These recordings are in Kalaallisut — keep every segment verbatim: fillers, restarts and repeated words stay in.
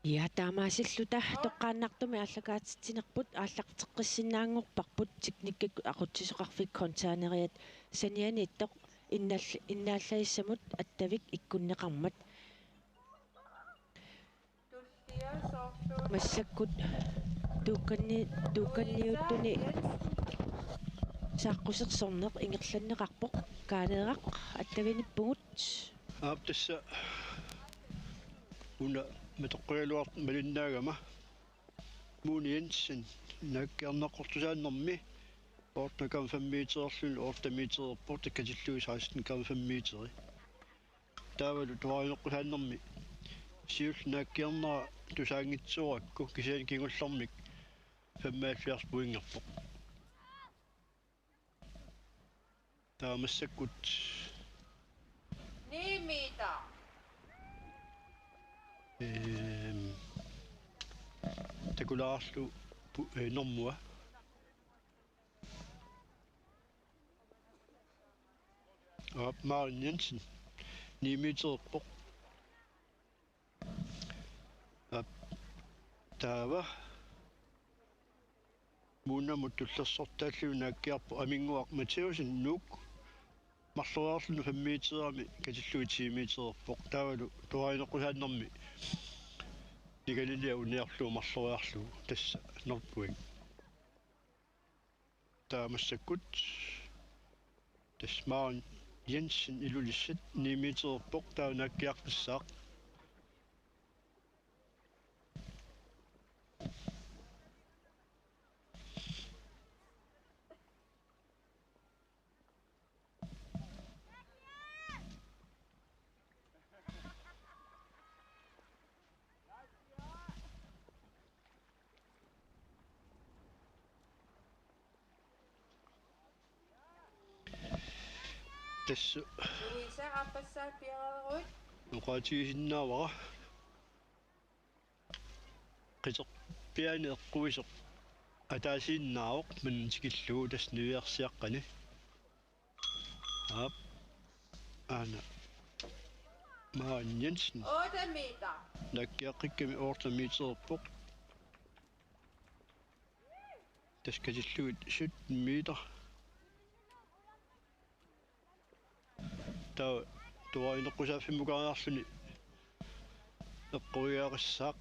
Ja, taamaasilluta toqqaannartumik aallakaatitsinerput aallarteqqissinnaanngorparput, teknikkikkut aqutsisoqarfik containeriat sanianiittoq innall-, innaallagissamut attavik ikkunneqarmat. Massakkut tuukkanni-, tuukkanniuttuni saaqqusersorneq ingerlanneqarpoq, Kaaneeraq attavinippugut. Aap, tassa una matoqqigaluartoq malinnaagama Muuni Jensen naakkiarneqqortusaannermi otte komma fem meterillu otte metererpoq, taava katillugit seksten komma fem meteri. Taavalu tuarineqqusaannermi siulleq naakkiarnera tusaanngitsoorakku, kisianni kingullermik femoghalvfjerds pointerpoq. Taava massakkut ni meter. Ehm, takulaarlugu pu-, eh, normua. Aap, Maren Jensen, ni metererpoq. Aap, taava Muunamut tullersortaallugu naakkiarpoq Aminnguaq Matthæussen, Nuuk, marloriarluni fem meterimi katillugit ti metererpoq. Taavalu tuarineqqusaannermi Nigaliliaq uniarlugu marloriarlugu, tassa nul point. Taava massakkut tassa Maren Jensen Ilulissat, ni metererpoq, taava naakkiaqqissaaq. Tassa Louise aappassaa piareeruit. Oqaatigisinnaavara. Qiterpiaani eqquisoq ataasiinnaavoq, maanna tikillugu, tassa niviarsiaqqani. Aap. Aana. Maren Jensen. Otte meter. Naakkiaqqikkami otte metererpoq. Tassa katillugit sytten meter. Taava tuarineqqusaaffimmukariarluni eqqoriaqassaaq,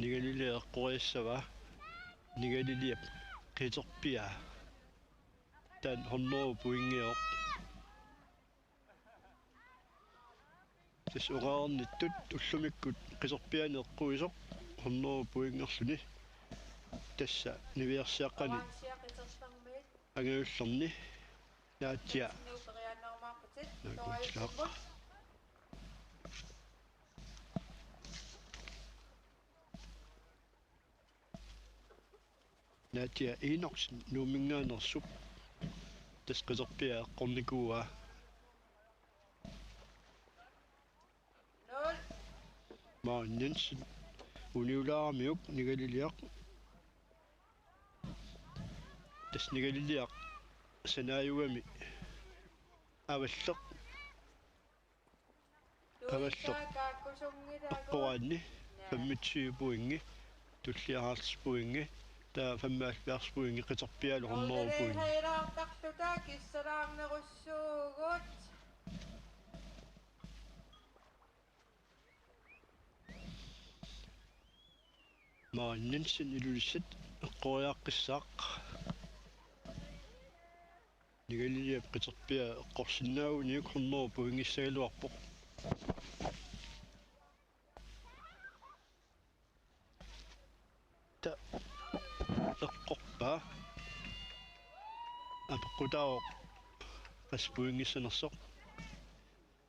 Nigaliliaq eqqoriassavaa, Nigaliliap qiterpiaa. Taanna hundrede pointiuvoq. Tassa oqarnittut ullumikkut qiterpiaani eqquisoq hundrede pointerluni. Tassa niviarsiaqqani angajullerni Naatsia. Naatsia Enoksen, Nuumminngaanneersup, tassa qiterpiaa eqqornikuuaa. Maren Jensen, uniulaaramiuk Nigaliliaq. Tassa Nigaliliaq sanaajugami avalleq. Avalleq eqqoraanni femogtyve pointi, tullia halvtreds pointi, taava femoghalvfjerds pointi qiterpiaalu hundrede pointi. Uterihairaartarluta kissalaarnerussuugut. Maren Jensen Ilulissat eqqoriaqqissaaq. Nigaliliap qiterpiaa eqqorsinnaaguniuk hundrede pointissagaluarpoq. Ta-, eqqorpaa. Apeqqutaavoq qassit pointissanersoq.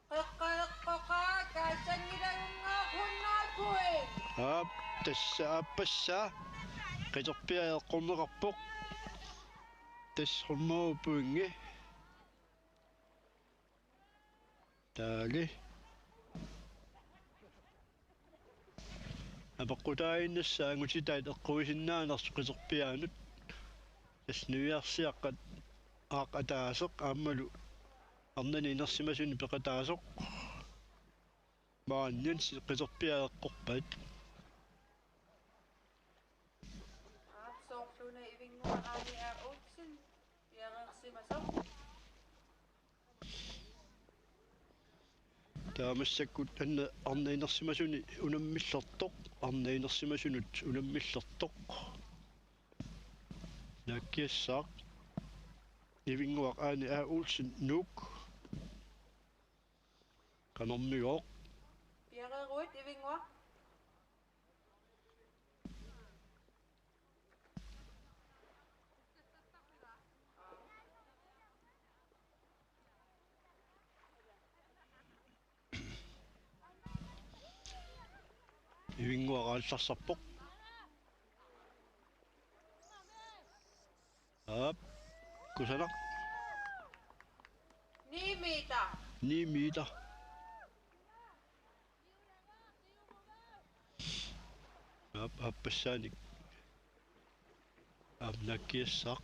Qeqqaleqqoqaa, kaassanngilagungooq hundrede point. Aap, tassa aappassaa qiterpiaa eqqorneqarpoq. Tassa hundrede pointi. Taali. Apeqqutaaginnassaaq angutitaat eqquisinnaanersut qiterpiaanut. Tassa niviarsiaqqat aaq ataaseq aammalu arnani inersimasuni peqataasoq. Maren Jensen qiterpiaa eqqorpaat. Una Ivinnguaq Aani A. Olsen piareersimasoq. Taava massakkut anna-, arnat inersimasuni unammillertoq, arnat inersimasunut unammillertoq. Naakkiassaaq Ivinnguaq Aani A. Olsen, Nuuk. Qanormigooq. Piareeruit Ivinnguaq. Ivinnguaq aallarserpoq. Aap. Kusanaq. Ni meter. Ni meter. Aap, aappassaanik. Aap, naakkiassaaq.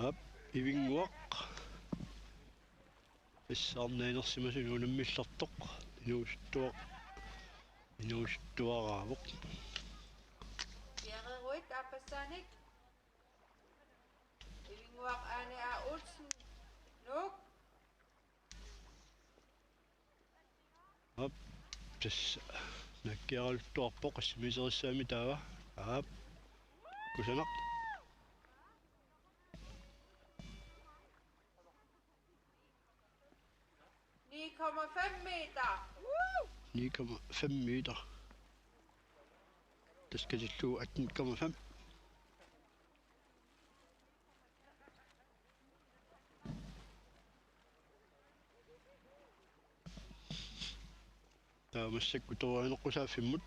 Aap, Ivinnguaq. Tassa arnat inersimasuni unammillertoq. Inuusuttua-, inuusuttuaraavoq. Piareeruit aappassaanik. Ivinnguaq Aani A. Olsen, Nuuk. Aap, tassa naakkiaraluttuarpoq, qassimiiserissaami taava. Aap. Kusanaq. Ni komma fem meter. Ni komma fem meter. Tassa katillugu atten komma fem. Taava massakkut torianeqqusaaffimmut.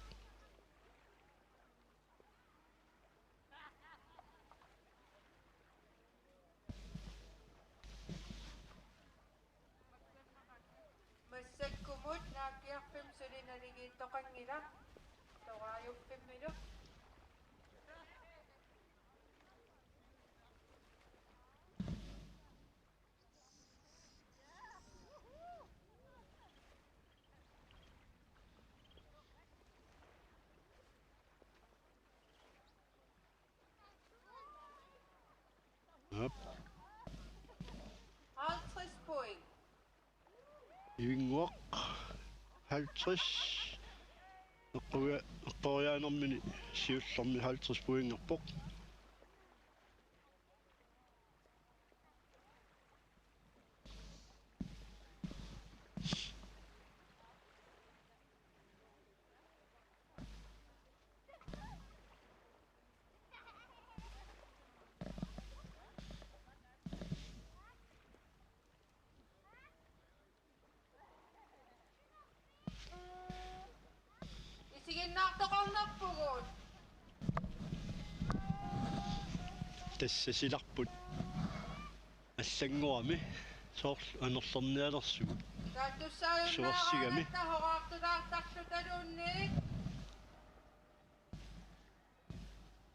Massakkumut naakkiarfimmut suli naligiittoqanngilaq, toraajuffimmillu. Aap. Halvtreds point. Ivinnguaq. Halvtreds. Eqqoria-, eqqoriaanermini siullermi halvtreds pointerpoq. Isiginnaartoqarnerpugut. Tassa silarput allanngorami soorlu anorlernialersugut. Taattussaajunnaaraangatta. Suorsigami. Horaartulaartarlutaluunniit.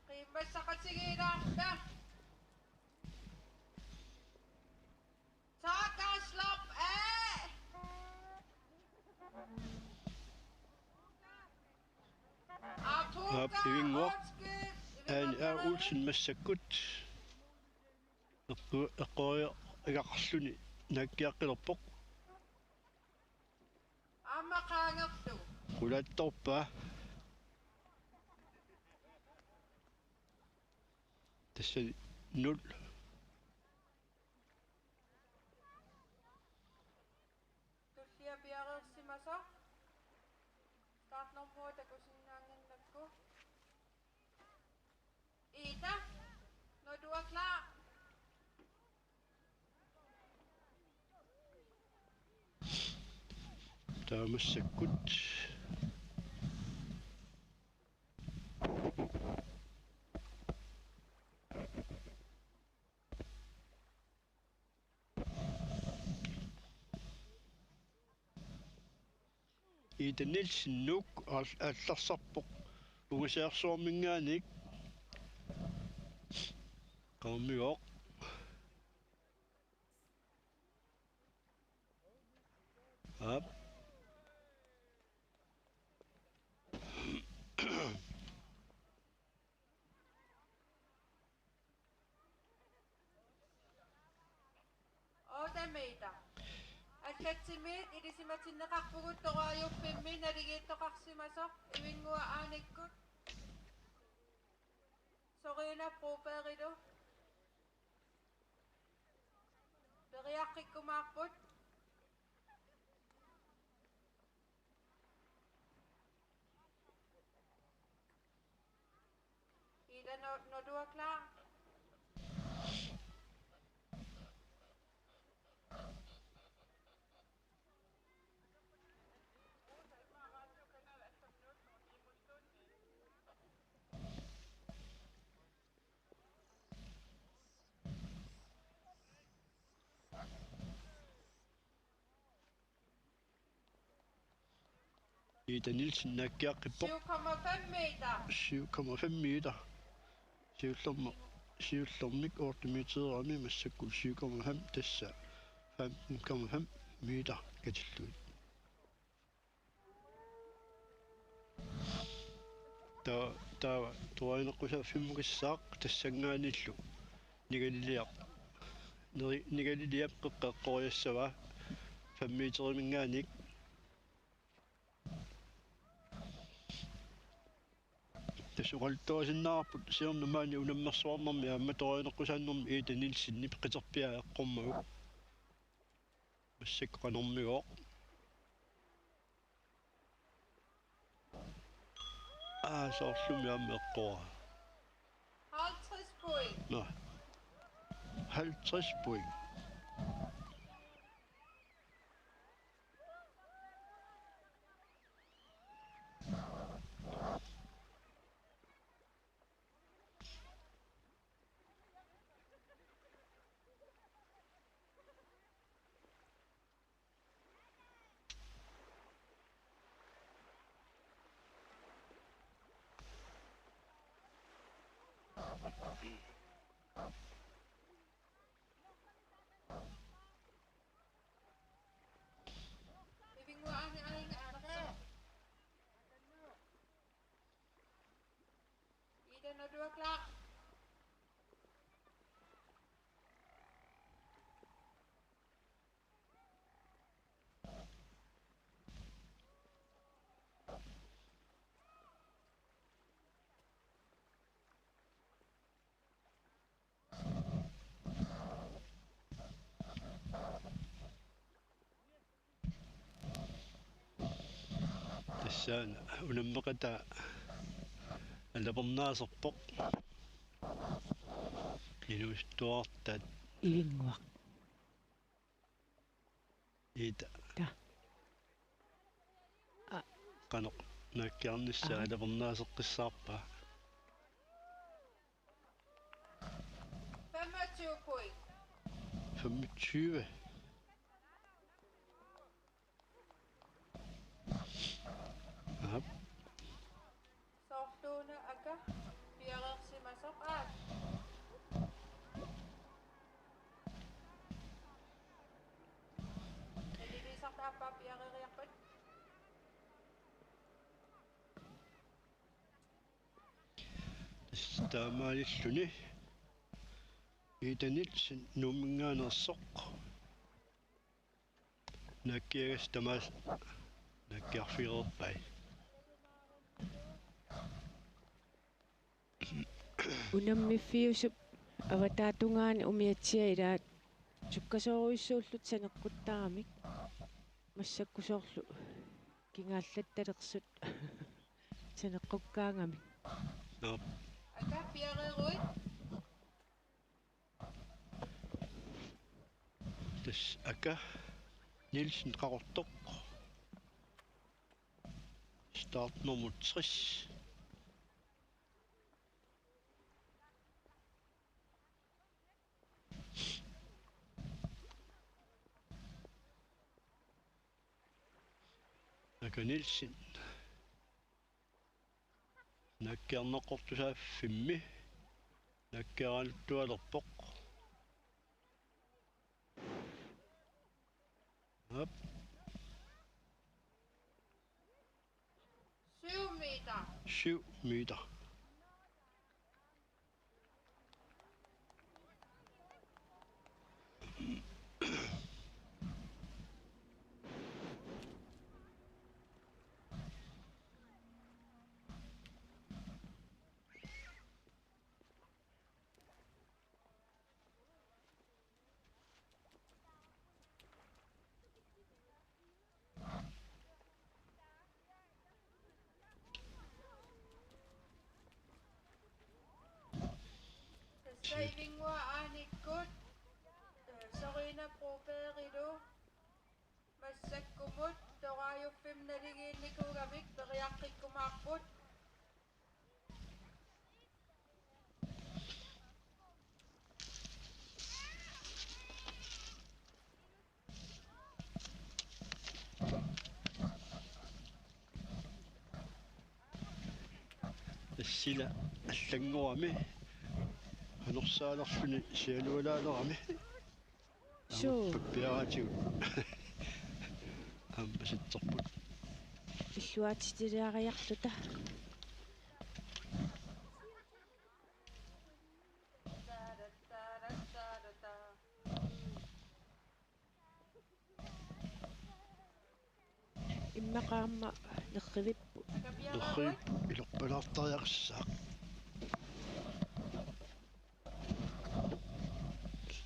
Qiimmassaqatigiilaarta. Taakaslap A. Aap, Ivinnguaq. Aani A. Olsen massakkut. Eqqu-, eqqoriagaqarluni naakkiaqqilerpoq. Aamma qaangerlugu. Qulaattorpaa. Tassa nul. Tullia piareersimasoq. Startnummerit takusinnaannginnakku. Ida, når du er klar. Taava massakkut. Ida Nielsen Nuuk aal-, aallarsarpoq. Ungasiarsuarminngaanniit. Qaammivoq. Aap. Otte meter. Allatsimiit ilisimatinneqarpugut Torajuffimmi naligiittoqarsimasoq Ivinnguaq aanikkut. Sorina Brobergilu periarfigikkumaarput. Ida, når, når du er klar. Ida Nielsen naakkiaqqippoq. Syv komma fem meter. Syv komma fem meter. Siullermi-, siullermik otte meterimi massakkut syv komma fem, tassa femten komma fem meter katillugit. Ta-, taava torianeqqusaaffimmukassaaq tassanngaanniillu Nigaliliaq. Neri-, Nigaliliap qeqqoqqoriassavaa fem meteriminngaanniit. Tassa oqaluttuasinnaarput siorna maani unammersuarnermi aamma torianeqqusaannermi Ida Nielsenip qiterpiaa eqqormagu. Massakkut qanormigooq. Aa, soorlumi aamma eqqoraa. Halvtreds point. Nå. Halvtreds point. Ida, når du er klar. Tassa unammeqataa alapernaaserpoq. Inuusuttuartaat. Ivinnguaq. Ida. Ta. A. Qanoq naakkiarnissaa. Aha. Alapernaaseqqissaarpaa. Femogtyve point. Femogtyve. Aap. Soorluuna aka piareersimasoq, aap. Naligiissartaa aappaa piareeriarpat. Taamaalilluni Ida Nielsen Nuumminngaanneersoq. Naakkiagassat tamaasa naakkiarfigereerpai. Unammiffiusup avataatungaani umiatsiat ilaat sukkasoorujussuullutik saneqquttaramik, massakkut soorlu kingaallattalersut saneqqukkaangamik. Nå. Aka piareeruit. Tassa Aka Nielsen Qaqortoq. Startnummer tres. Aka Nielsen. Naakkiarnaqortusaaffimmi naakkiaraluttualerpoq. Aap. Syv meter. Syv meter. Tassa Ilinnguaq Aanikkut, eh, Sorina Brobergilu massakkumut toraajuffimmik naligiinnikuugamik periaqqikkumaarput. Tassila allanngorami anersaalerluni sialualaalerami. Suu. Aamma pappiaraatigut. Aamma sitserput. Illuatitiliariarluta. Immaqa aamma nerrivipput. Nerrivipput ilorpalaartariaqassaaq.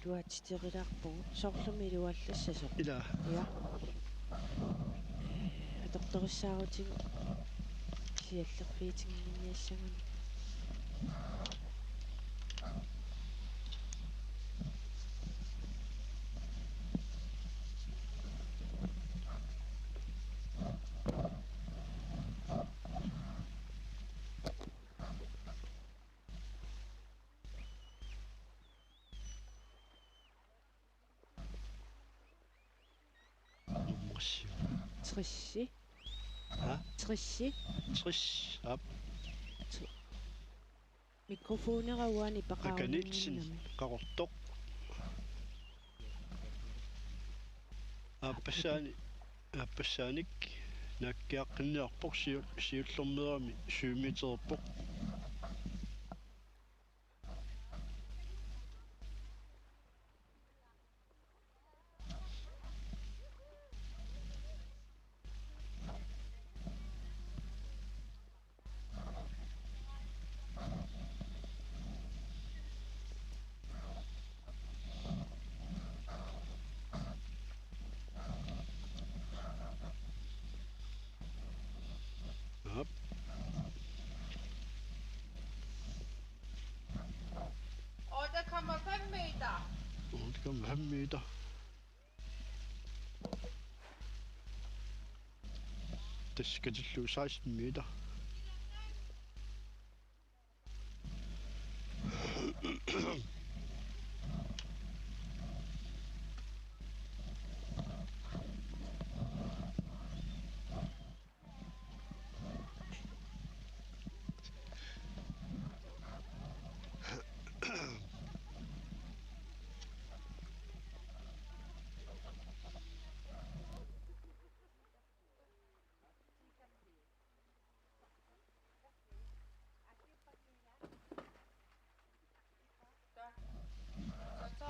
Illuatiterilaarumaarpugut. Soorlumi iluallassasoq. Ilaa. Ja. Atortorissaarutigu siallerfiutiginninniassaguni. Nummer syv. Trissi. Ha? Trissi. Tris. Aap. Mikrofonera uani. Aka Nielsen, paqarunnginnami. Qaqortoq. Aappassaani, aappassaanik naakkiaqqinniarpoq siu-, siullermeerami syv metererpoq. Aap. Otte komma fem meter. Otte komma fem meter. Tassa katillugu seksten meter.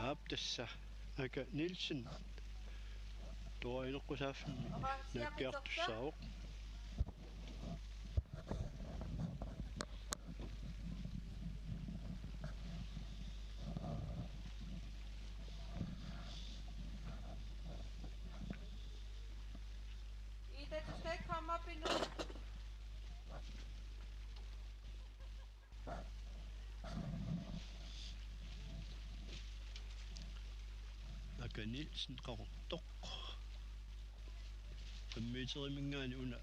Aap, tassa Aka Nielsen. Toraajunaqqusaaffimmik naakkiartussaavoq. Ida, du skal ikke komme op endnu. Aka Nielsen, Qaqortoq. Fem meteriminngaanniit una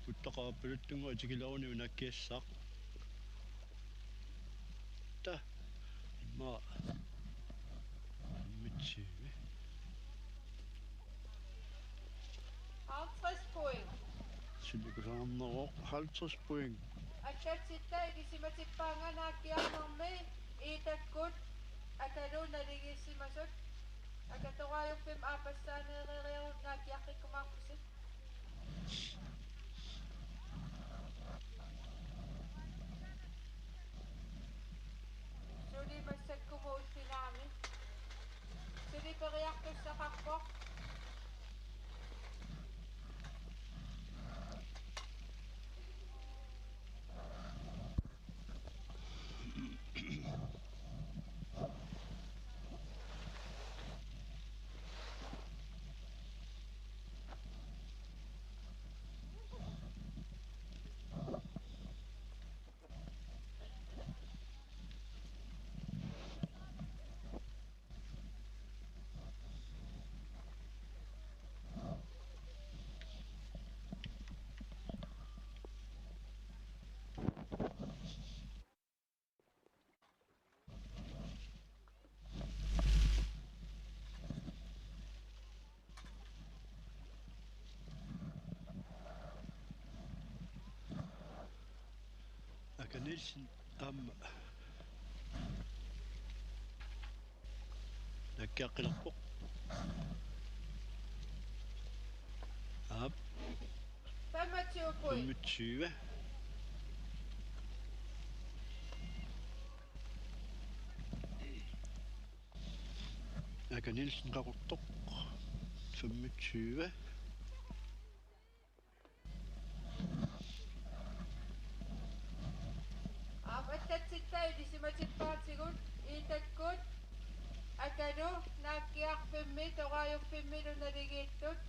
uttaqarpaluttunnguaq tikileruni una naakkiassaaq. Ta. Immaqa. Mitsi. Halvtreds point. Suli kusanarneroq halvtreds point. Allatsitta ilisimatippaanga naakkiarnermi Iitakkut Akalu naligiissimasut. Aka toraajuffimmik aappassaaneereeriarutta naakkiaqqikkumaarpusi. Suli massakkumut ullut naamik. Suli periarfissaqarpoq. Aka Nielsen aamma naakkiaqqilerpoq. Aap. Femogtyve point. Femogtyve. Aka Nielsen Qaqortoq. Femogtyve. Aap, allatsitta ilisimatippaatigut Iitakkut Akalu naakkiarfimmi toraajuffimmillu naligiittut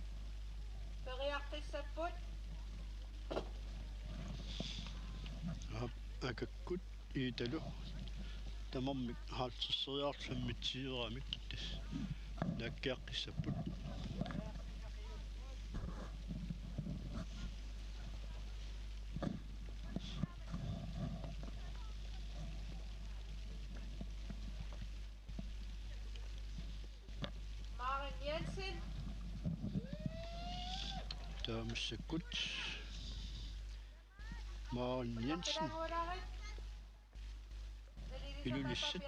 periarfissapput. Aap, Akakkut Iitalu tamarmik halvtredseriarlutik femogtyveramik naakkiaqqissapput. Maren Jensen. Taava massakkut Maren Jensen. Ilulissat.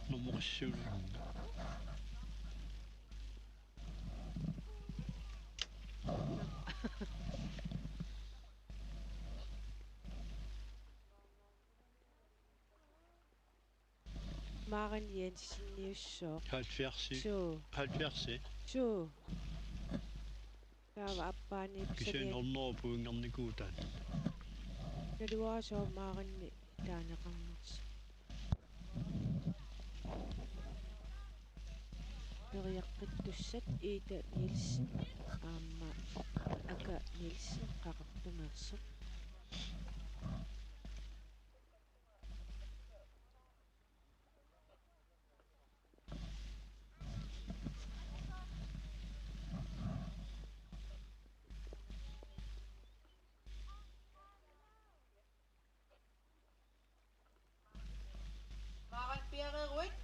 Nummer syv. Maren Jenseniussaaq. Halvfjerds. Suu. Halvfjerds. Suu. Taava aappaani kisianni pisani hundrede pointinnikuuvoq taanna. Naluara sooq Marenni taaneqarnersoq. Periarfissapput Ida Nielsen aamma Aka Nielsen Qaqortumeersoq. Maren Pierre Ruud.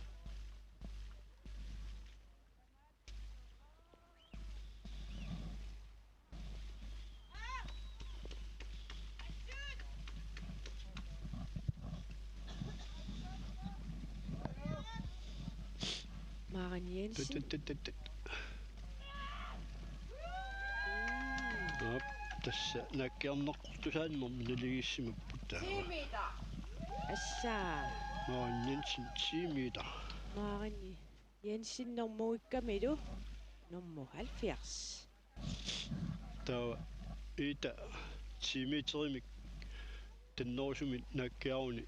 Maren Jensen. Tut, tut, tut, tut, tut. Aap, tassa naakkiarneqartusaannermi naligiissimapput taava. Ti meter. Assa. Maren Jensen, ti meter. Maren Jensen normuikkamilu nummer halvfjerds. Taava Ida ti meterimik tannerusumik naakkiaruni,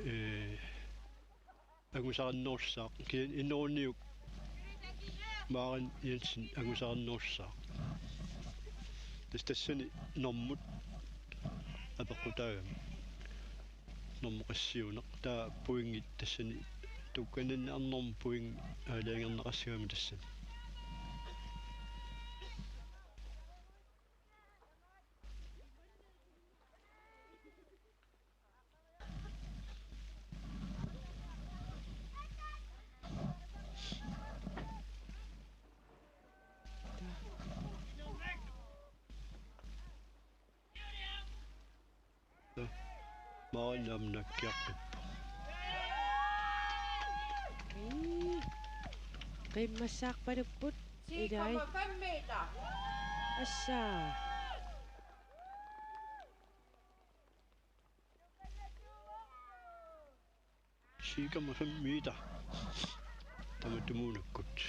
ee, angusarinnerussaaq, kisianni ineruniuk Maren Jensen angusarinnerussaaq. Tassa tassani normut apeqqutaagami. Normu qissiuneq. Taava pointit tassani tuukkaninni arnormu point aalajangerneqassagami tassani. Namnakkiaqqippoq. Ii. Qimmassaarpalupput. Ilai. Ti komma fem meter. Assa. Ti komma fem meter. Tamatumuunakkut.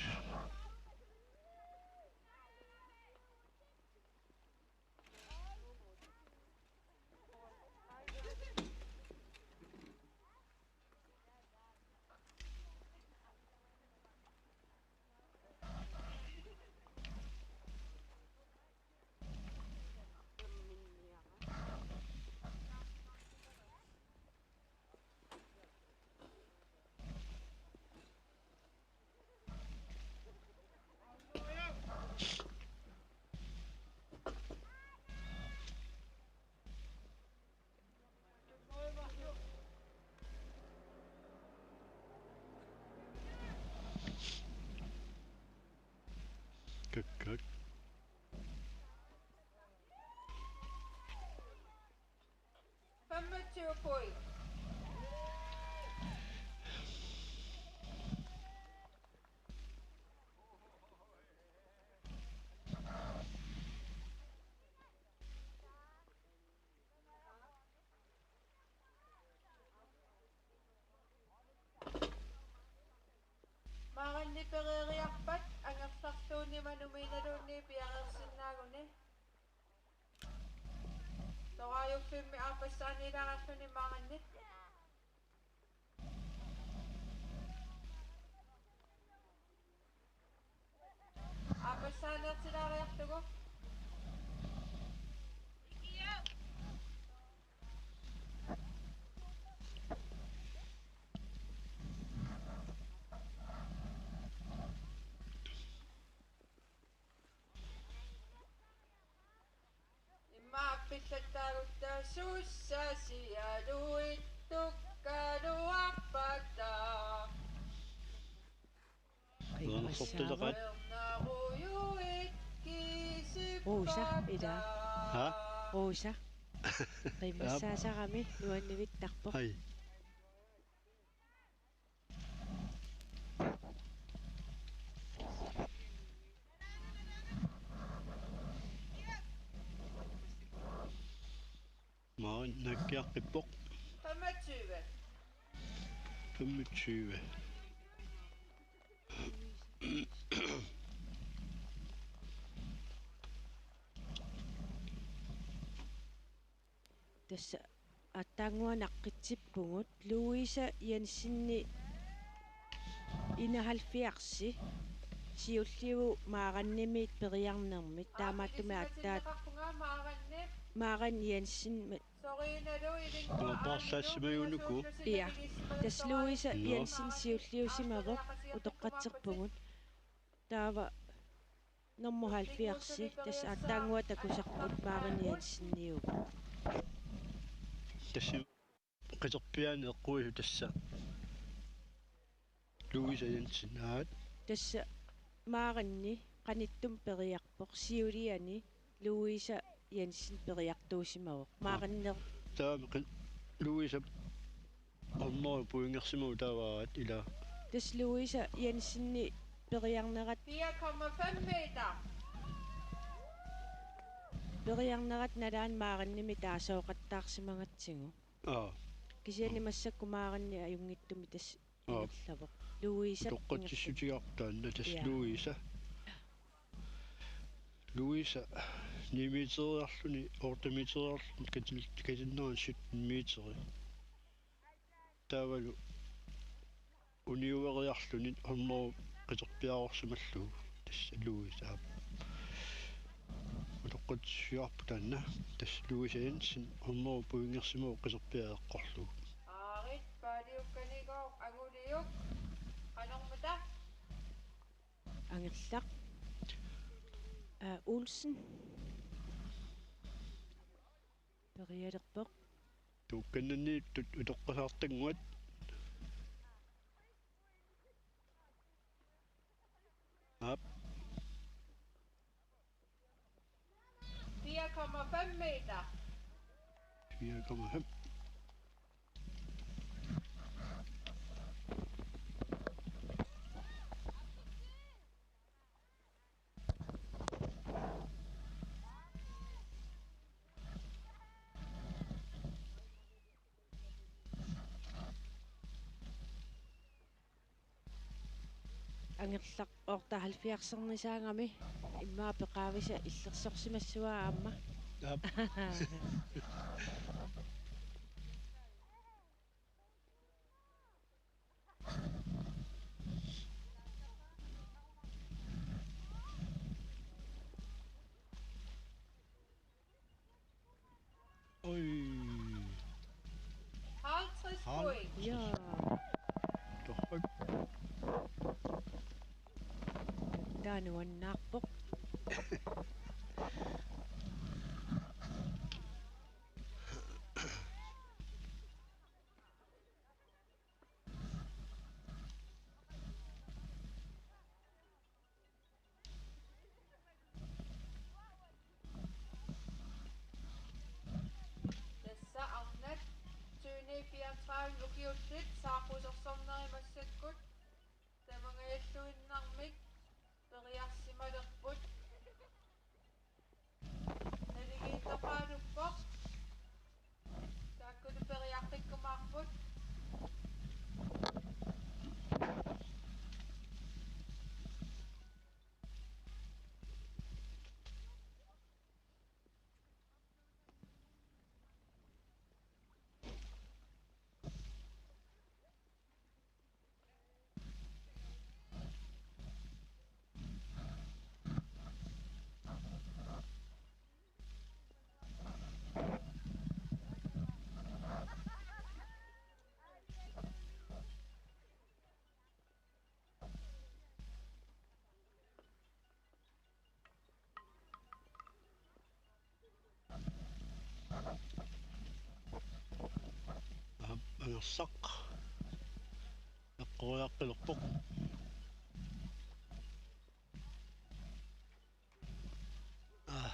Kak, kak. Femogtyve point. Maranni pereeriarpat angerlarluunniit manumiinaluunniit piareersinnaaguni. Torajuffimmi aappassaaniilaarluni maranni. Aappassaaneertilaariarlugu. Immaqa appillattaagutta sussasialuittukkaluarpata. Qimmassaarami. Rosa, ila. Ha? Rosa. Qimmassaasarami nuannivittarpoq. Ai. Marin nakkiaqqippoq. Femogtyve. Femogtyve. Tassa aatsaannguaq naqqitsippugut, Louise Jensen enoghalvfjerds, siulliuvoq Marannimiit periarnermit, taamaattumik aatsaat Maren Jensen. Paarlaassimajunnuku. Ja, tassa Louise Jensen siulliusimavoq utoqqatserpugut. Taava nummer halvfjerds, tassa aatsaannguaq takusarput Maren Jenseniuvoq. Tassa qitorpiaani eqquisut tassa Louise Jensen, aat. Tassa Marenni qanittumi periarpoq, siuliani Louise Jensen periartuusimavoq. Marenner. Taava qi-, Louise hundrede pointersimavoq taava, aat, ila. Tassa Louise Jensen periarnerat. Fire komma fem meter. Periarnerat nalaani Marennimi taasooqattaarsimagatsigu. Aa. Kisianni massakkut Marenni ajunngitsumik tassa. Aa. Ingerlavoq. Louise. Utoqqatsissutigaarput taanna tassa. Ja. Louise. Louise ni meteriarluni, otte meteriarluni katin-, katinnerani sytten meteri. Taavalu uniueriarluni hundrede qitorpiaarsimallugu. Tassa Louise aap. Utoqqatsissutigaarput taanna. Tassa Louise Jensen hundrede pointersimavoq qitorpiaq eqqorlugu. Aarit, Paaliukkanigooq, Anguliuk, qanormita? Angerlaq. Aa, Olsen. Perialerpoq. Tuukkannanniittut utoqqasaartannguat. Aap. Fire komma fem meter. Fire komma fem. angerlaq otteoghalvfjerdsernisaagami immaqa peqaavisa illersorsimassavaa aamma. Aap. Oj. Halvtreds point. Ja. Torrak. Taanna nuannaarpoq. Tassa arnat tyveni fireogtredive ukiullit saaqqusersornerit massakkut tamangajalluinnarmik periarsimalerput. Naligiittoqaruppoq. Taakkulu periarfigikkumaarput. Aap, angersaq. Eqqoriaqqilerpoq. Aa.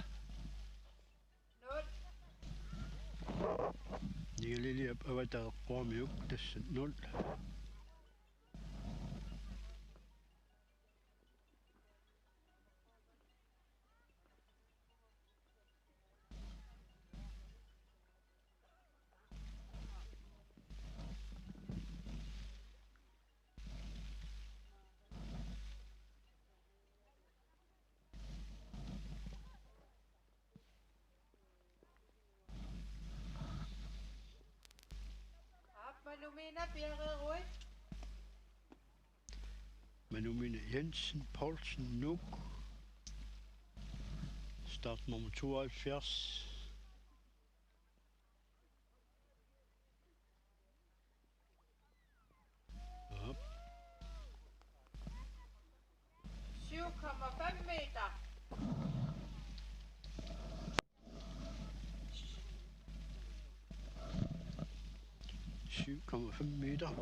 Nigaliliap avata eqquamiuk, tassa nul. Aap, Manumina piareeruit. Manumina Jensen Poulsen, Nuuk. Startnummer tooghalvfjerds. Aap. Syv komma fem meter. Syv komma fem meter.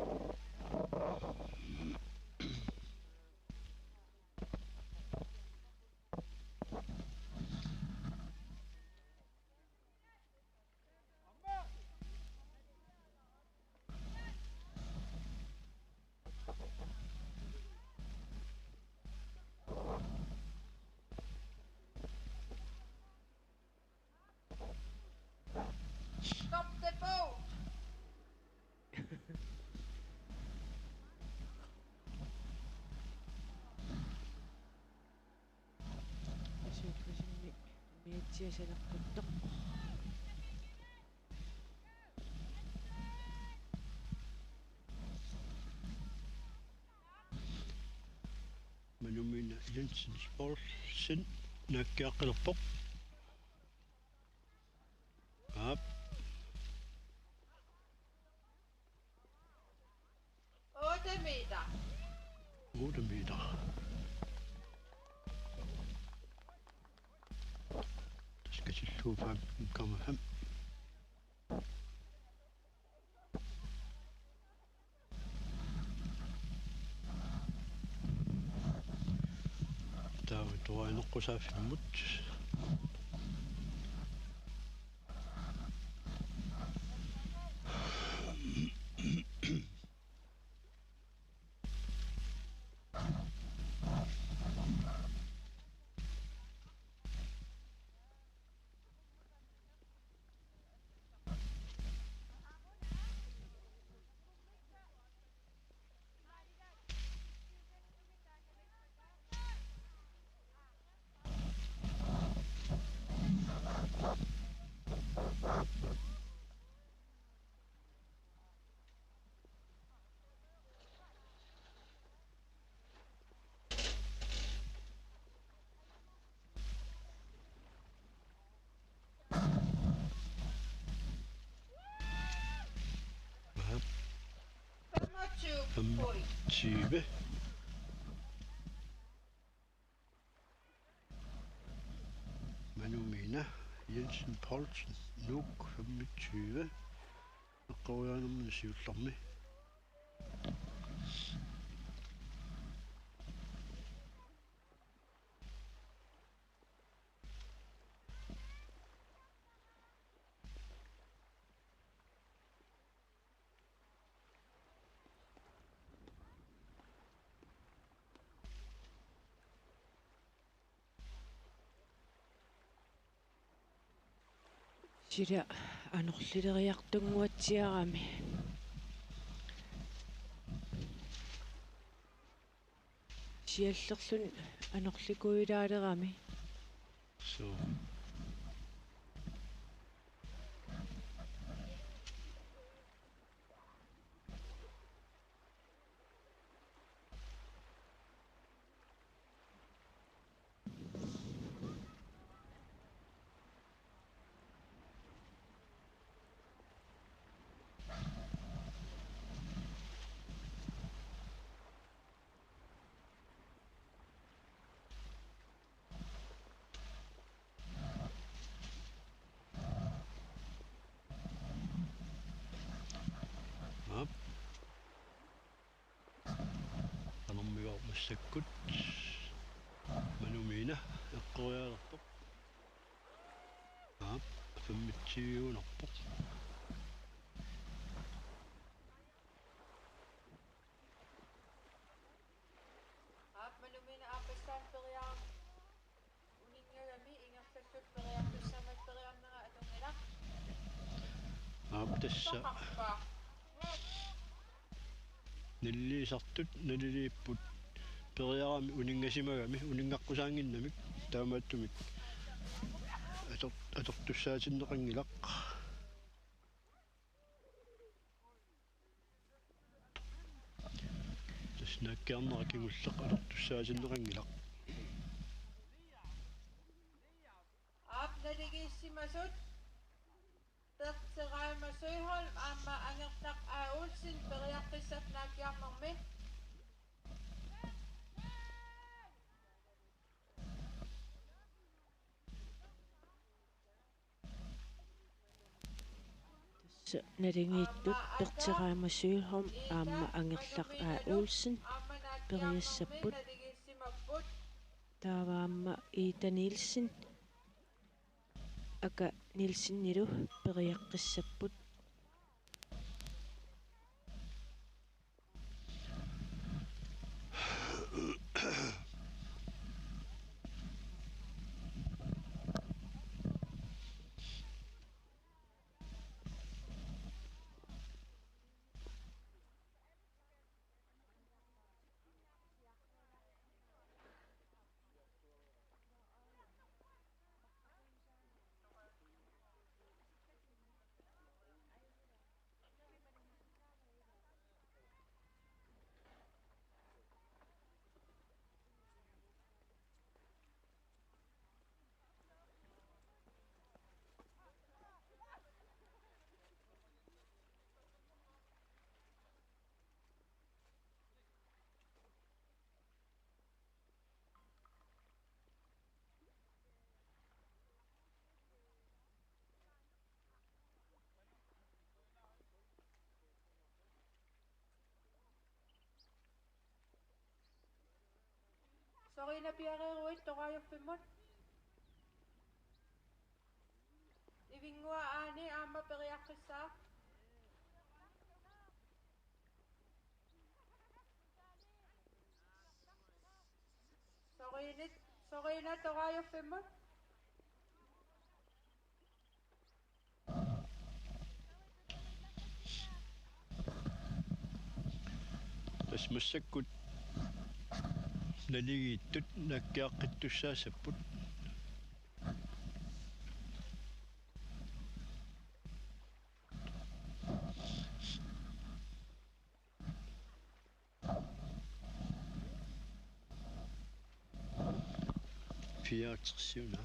Stop the boat! Asuukkasimmi miatsiasalerputtoq. Manumina Jensen Poulsen naakkiaqqilerpoq. Aap. Otte meter. Otte meter. Tassa katillugu femten komma fem. Taava atuarneqqusaaffimmut. femogtyve. Manu Mina Jensen Poulsen, Nuuk, femogtyve. Eqqoriarnermini siullermi. Sila anorlileriartunnguatsiarami. Siallerluni anorlikuilaalerami. Suu. Aap. Qanormigooq massakkut. Manu Mina eqqorialerpoq. Aap, femogtyve-unerpoq. Aap, Manu Mina aappassaani periarami uninngagami ingerlassutut periarfissammat periarnera atunngilaq. Aap, tassa. Taqarpa. Naliliisartut naliliipput periarami uninngasimagami uninngaqqusaannginnamik taamaattumik ator-, atortussaatinneqanngilaq. Tassa naakkiarnera kingulleq atortussaatinneqanngilaq. Aap, naligiissimasut Berthe Reimer Søholm aamma Angerlaq A. Olsen periarfissap naakkiarnermi. Tassa naligiittut Berthe Reimer Søholm aamma Angerlaq A. Olsen periassapput. Taava aamma Ida Nielsen, Aka Nielsenilu periaqqissapput. Soriina piareeruit Torajuffimmut. Ivinnguaq Aani aamma periarfissaaq. Soriinit, Soriina Torajuffimmut. Tassa massakkut naligiittut naakkiaqqittussaassapput. Fireogtres-iuna.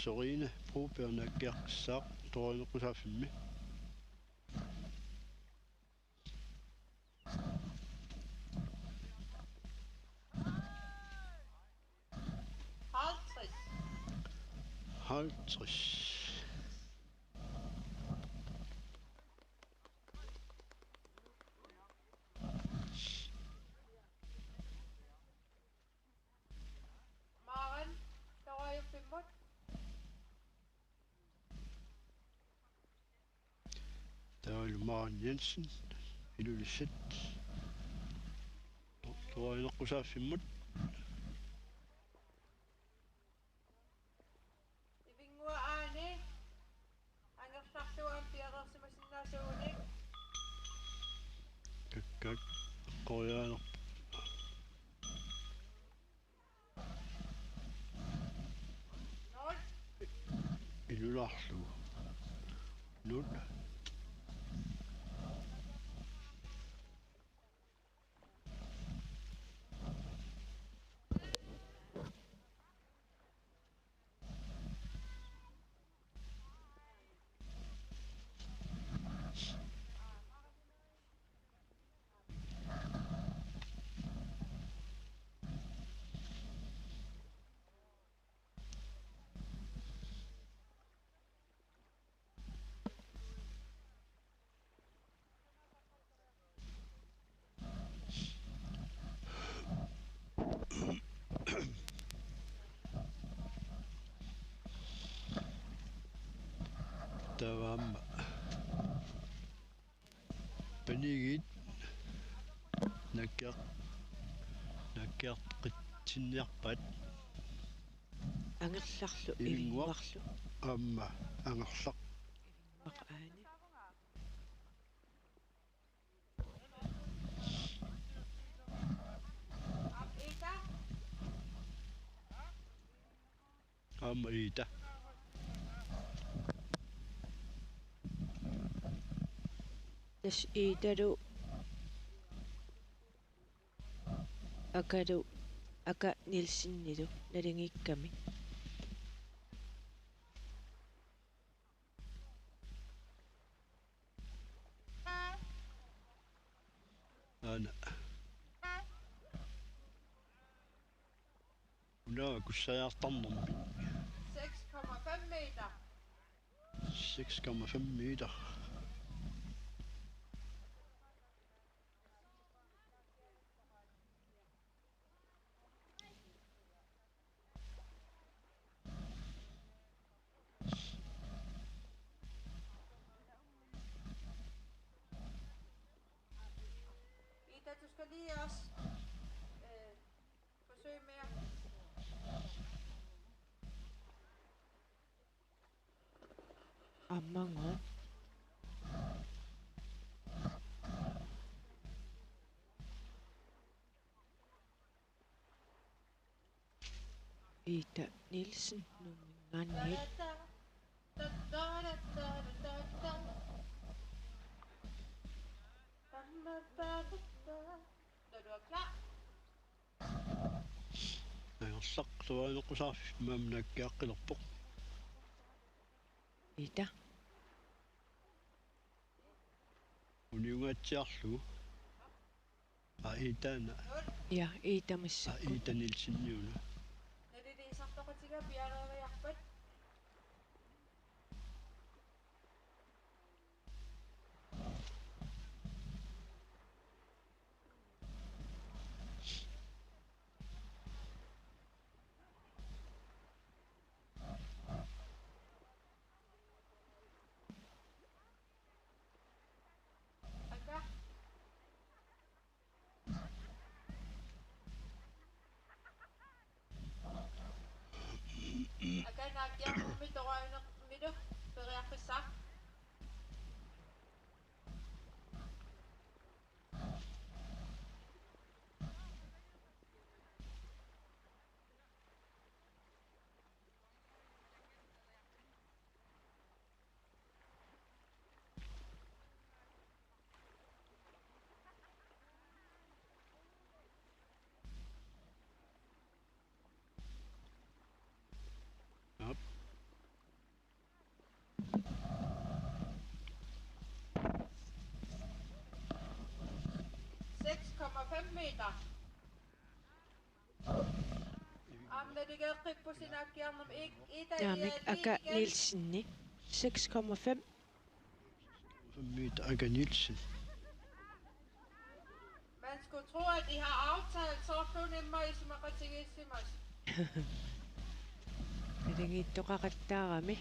Soriina Broberg naakkiaqqissaaq Torajuneqqusaafimmi. halvtreds. Maren, toraajuppimmut. Taavalu Maren Jensen, Ilulissat. Toraaneqqusaaffimmut. Ivinnguaq Aani, angerlarlugu aamma piareersimasinnaasuugunik. Kakkak, qoriaaner. Nul. Ilulaarlugu. Nul. Taava aamma panigiit nakkiaq-, nakkiaqitsinniarpaat. Angerlarlu, Ivinnguaq. Ivinnguarlu. Aamma angerlaq. Ivinnguaq Aani. Aamma Iita. Tassa Iitalu Akalu, Aka Nielsenilu naligiikkami. Aana. Una kussariartarnermi. Seks komma fem meter. Seks komma fem meter. Ida, du skal lige også, øh, forsøge med at Aamma. Ida Nielsen, Nuummingaanniit. Når du er klar. Angerlaq toraaneqqusaarfik maanna nakkiaqqilerpoq. Ida. Uniungaatsiarlugu. Aa, Iitaana. Ja, Ida massa. Aa, Ida Nielseniuna. Naliliisartoqatiga piareeriarpat. Aka. Aka naakkiartormi toraanermilu periarfissaq. Op. Seks komma fem meter. Aamma Taamik Aka Nielsen, seks komma fem. Fem meter, Aka Nielsen. Man skulle tro, at I har aftalt, så er hun en meget, som er rigtig, som er. Naligiittoqaqattaarami.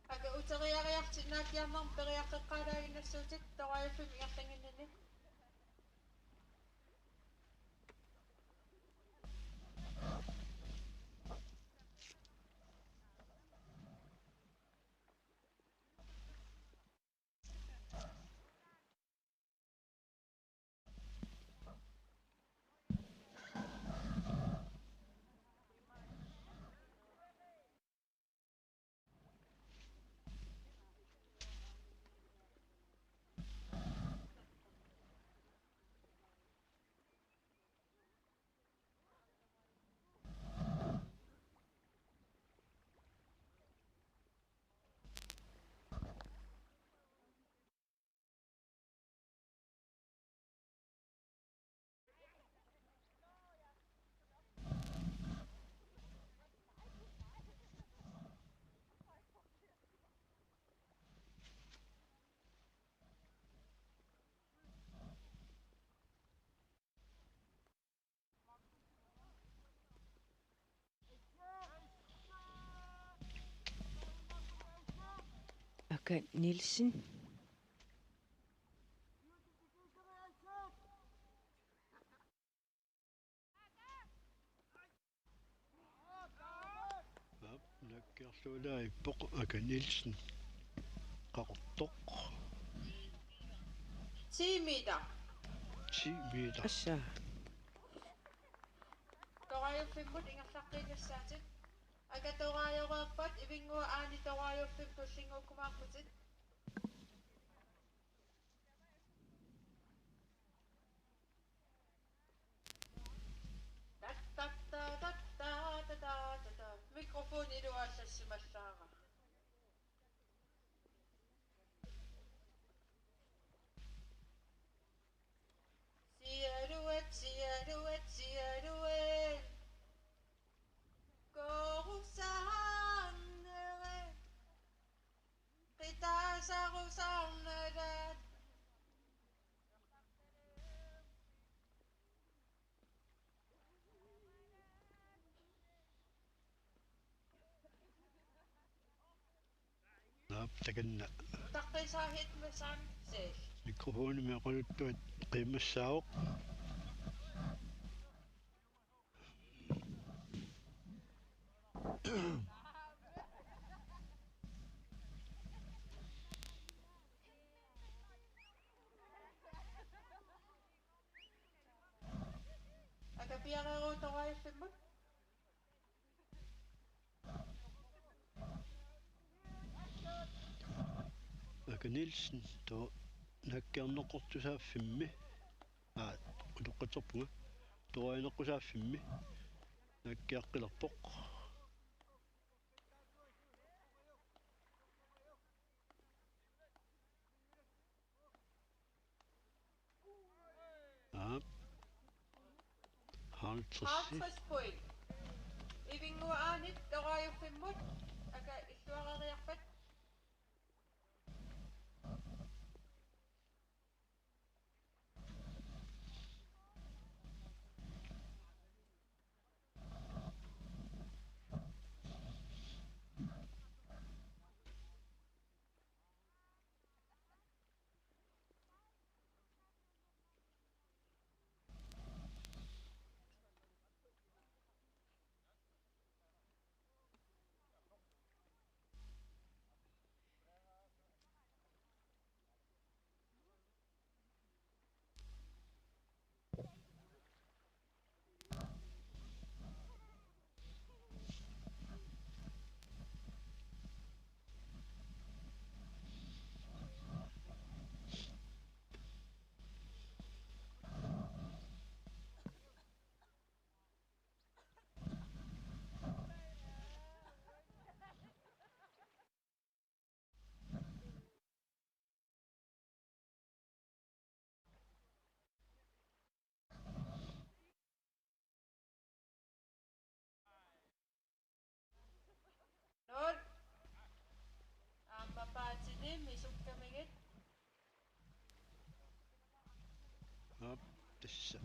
Aka uteriariartinnaakkiarnermi periarfeqqaalaaginnassuutit toraajuffimmut ingerlannginnani. Aka Nielsen. Aap, naakkiarluulaarpoq Aka Nielsen. Qaqortoq. Ti meter. Ti meter. Assa. Toraajuffimmut ingerlaqqiinnassaatit. Aka toraajoreerpat Ivinnguaq Aani toraajuffimmut tullinnguukkumaarputit. Tattatta, tatta, tatta, tatta. Mikrofoni iluallassimallaara. Siaruat, siaruat, siaruat. Korusaarnere. Qitaasarusaarnerat. Naap, takanna. Utaqqisaahit masaan seel. Mikrofonimik oqaluttuat qiimmassaavoq. Aka piareeruutoruajuffimmut. Aka Nielsen, to-, naakkiarneqqussaaffimmi. Aa, utoqqatserpunga. Toraaneqqussaaffimmi. Naakkiaqqilerpoq. Aap. Halvtreds. Halvtreds point. Ivinnguaq Aanit toraajuffimmut, aka illuareriarpat. Tassa.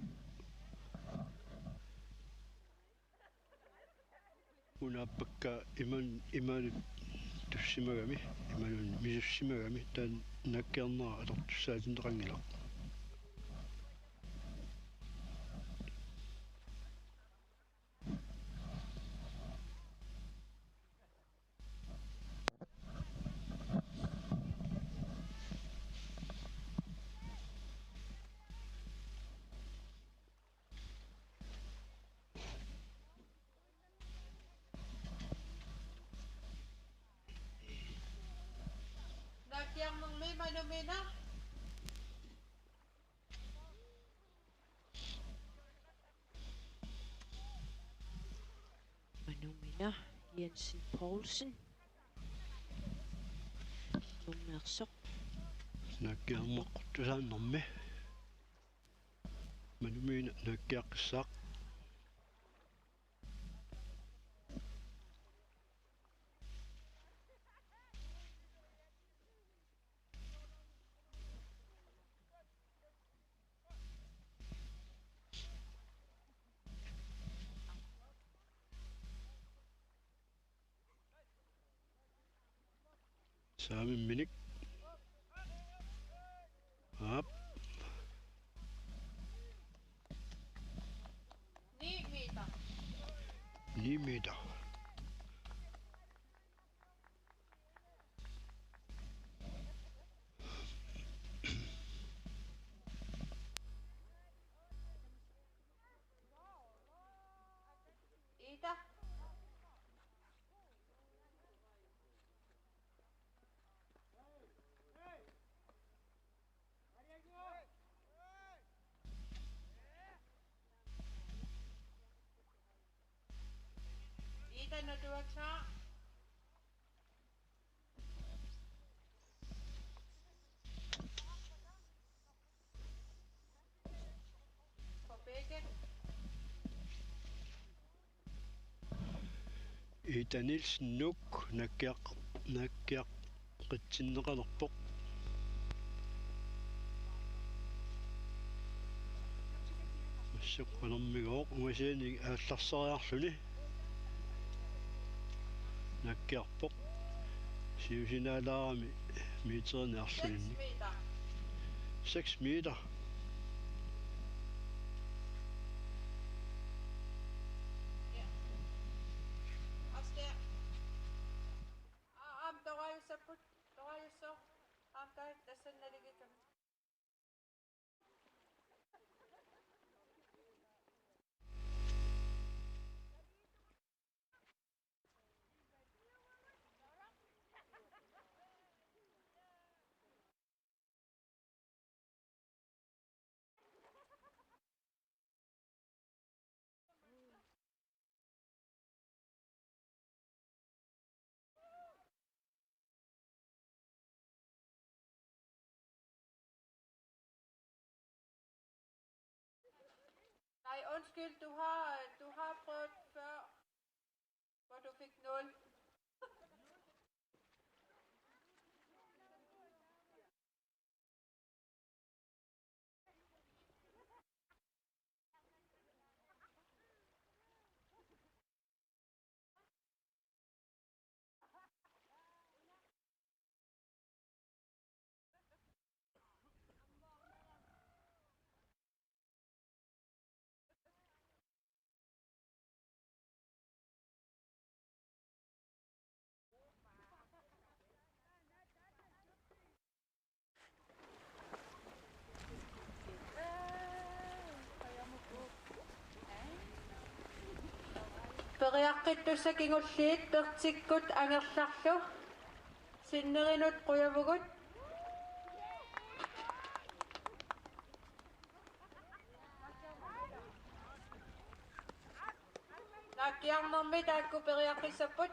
Una aappakka iman-, imanut tussimagami, imanut misussimagami, taanna naakkiarnera atortussaatinneqanngilaq. Naakkiarnermi Manumina. Manumina Jensen Poulsen. Nummersoq. Naakkiarneq tusaannermi. Manumina naakkiaqqissaaq. Saamimminik. Aap. Ni meter. Ni meter. Ida. Ida, når du er klar. På begge. Ida Nielsen Nuuk naakkiaq-, naakkiaqqitsinneqalerpoq. Massakkut qanormigooq, ungasianik aallarseriarluni. Naakkiarpoq. Siusinaalaarami meterinik arlalinnik. Seks meter. Seks meter. Ja. Afstand. Aa, aamma toraajussapput, toraajussaaq. Aamma taava tassani naligikkami. Nej, undskyld, du har, du har prøvet før, hvor du fik nul. Periaqqittussat kingulliit Pertikkut angerlarlu sinnerinut qujavugut. Naakkiarnermi taakku periaqqissapput.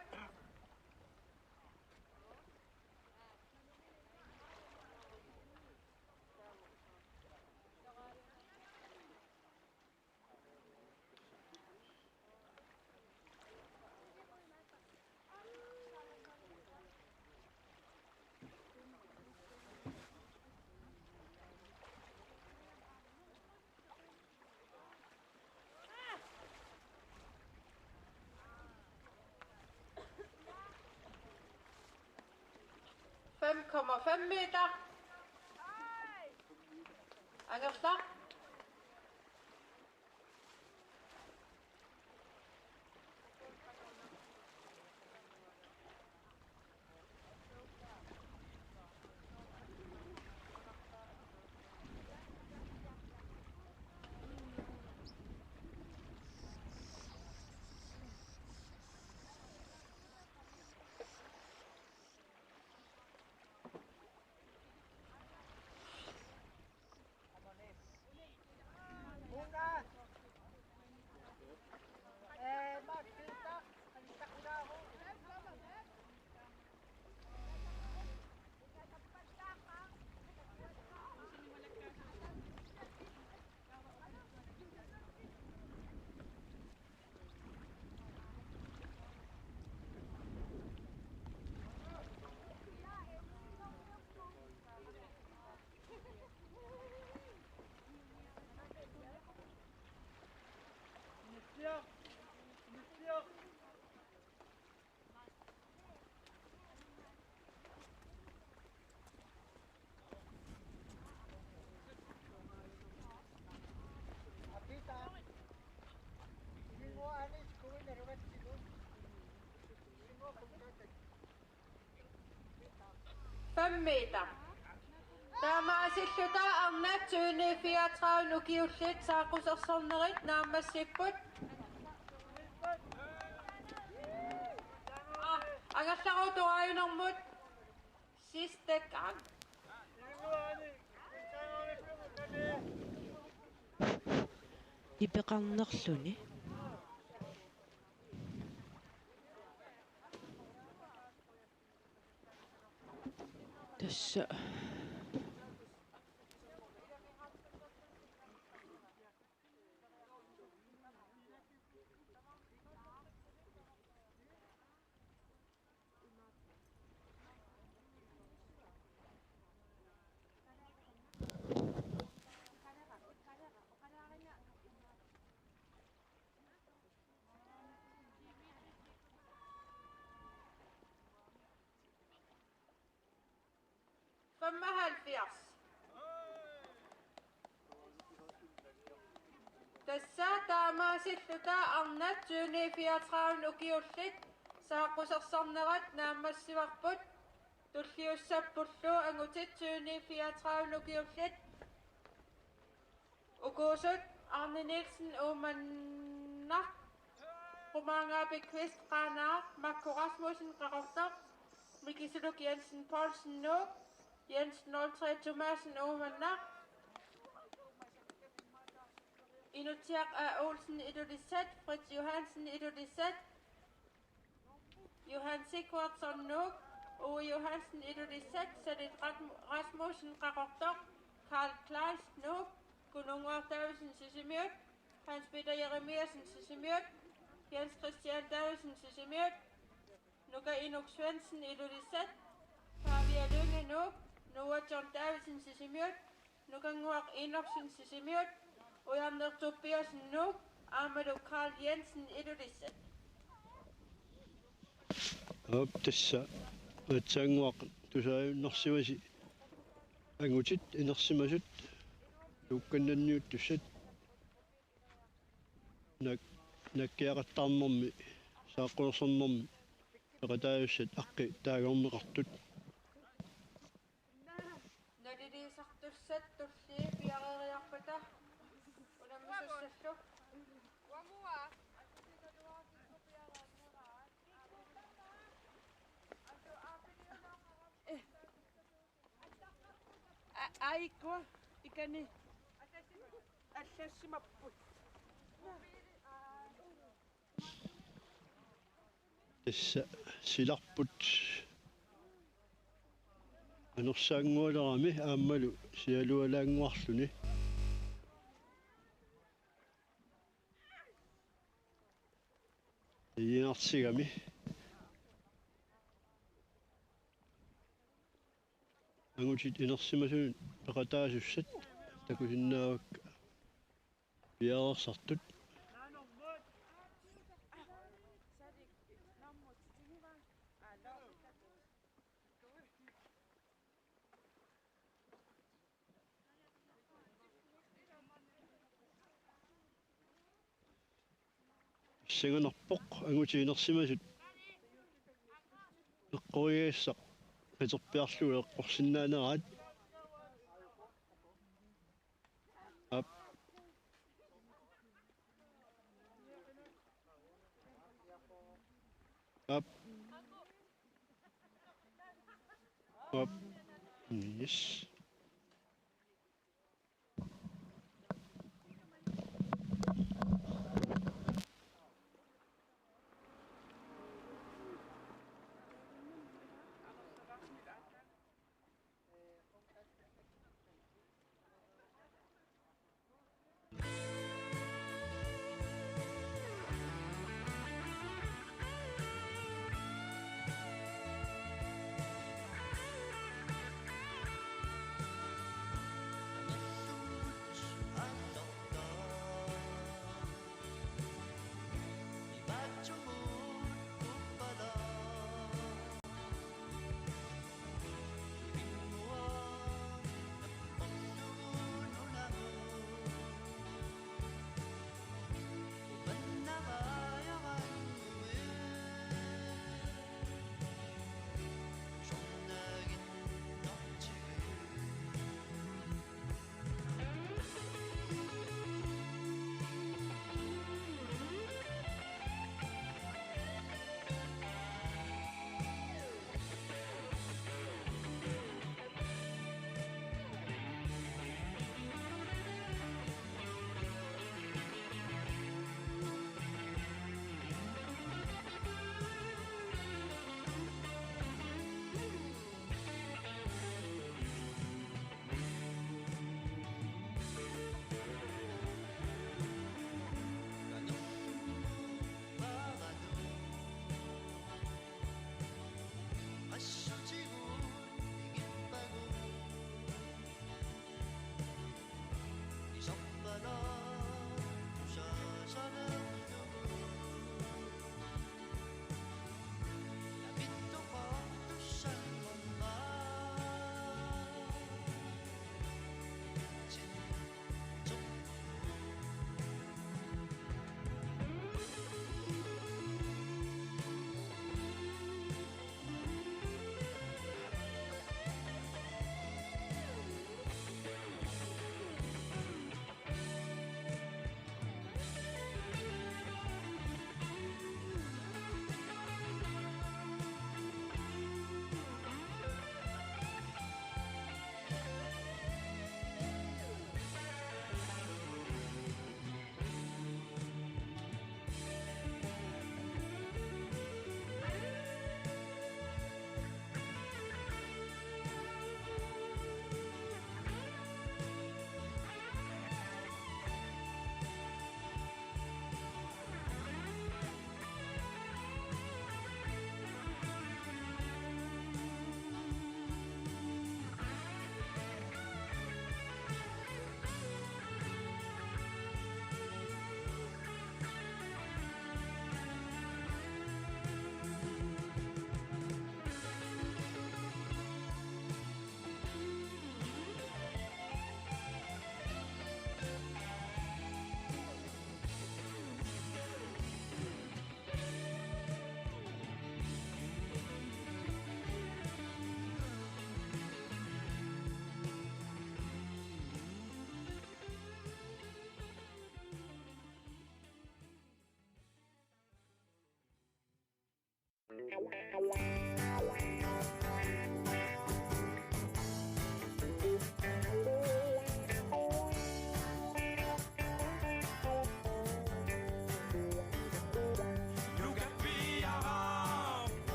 komma fem meter. Angerlaq. Fem meter. Taamaasilluta arnat tyveni fireogtredive ukiullit saaqqusersornerit naammassipput. Aa, angerlaruutoq aajunermut. Sidste gang. Ipeqarnerluni. Tassa. Femoghalvfjerds. Tassa taamaasilluta arnat tyveni fireogtredive ukiullit saaqqusersornerat naammassivarput, tulliussappullu angutit tyveni fireogtredive ukiullit. Ukuusut Arne Nielsen Uummannaq, Qumaangaapik Kvist Qaanaaq, Makku Rasmussen Qaqortoq, Mikisuluk Jensen Poulsen Nuuk, Jens nul tre Thomassen Uummannaq, Inutsiaq A. Olsen Ilulissat, Fritz Johansen Ilulissat, Johan Sigurdsson Nuuk, Ove Johansen Ilulissat, Salit Rat-, Rasmussen Qaqortoq, Karl Kleist Nuuk, Kununnguaq Davidsen Sisimiut, Hans Peter Jeremiassen Sisimiut, Jens Christian Davidsen Sisimiut, Nuka Inuk Svendsen Ilulissat, Pavia Lynge Nuuk, Noah John Davidsen Sisimiut, Nukannguaq Enoksen Sisimiut, Ujarneq Tobiassen Nuuk, aammalu Karl Jensen Ilulissat. Aap, tassa aatsaannguaq tusaajunnarsivasi angutit inersimasut sukkannanniuttussat, nak-, nakkiaqattaarnermi saaqqusersornermi peqataasussat aqqi taagorneqartut. Naliliisartussat tulliit piareeriarpata unammisussallu. A-, aikkua ikani allassimapput. Tassa silarput anersaanngualerami aammalu sialualaannguarluni. Igiartigami. Angutit inersimasunut peqataasussat takusinnaavakka piareersartut. Pissanganarpoq angutiinersimasut eqqorigassaq qiterpiarlugu eqqorsinnaaneraat. Aap. Aap. Aap. Yes.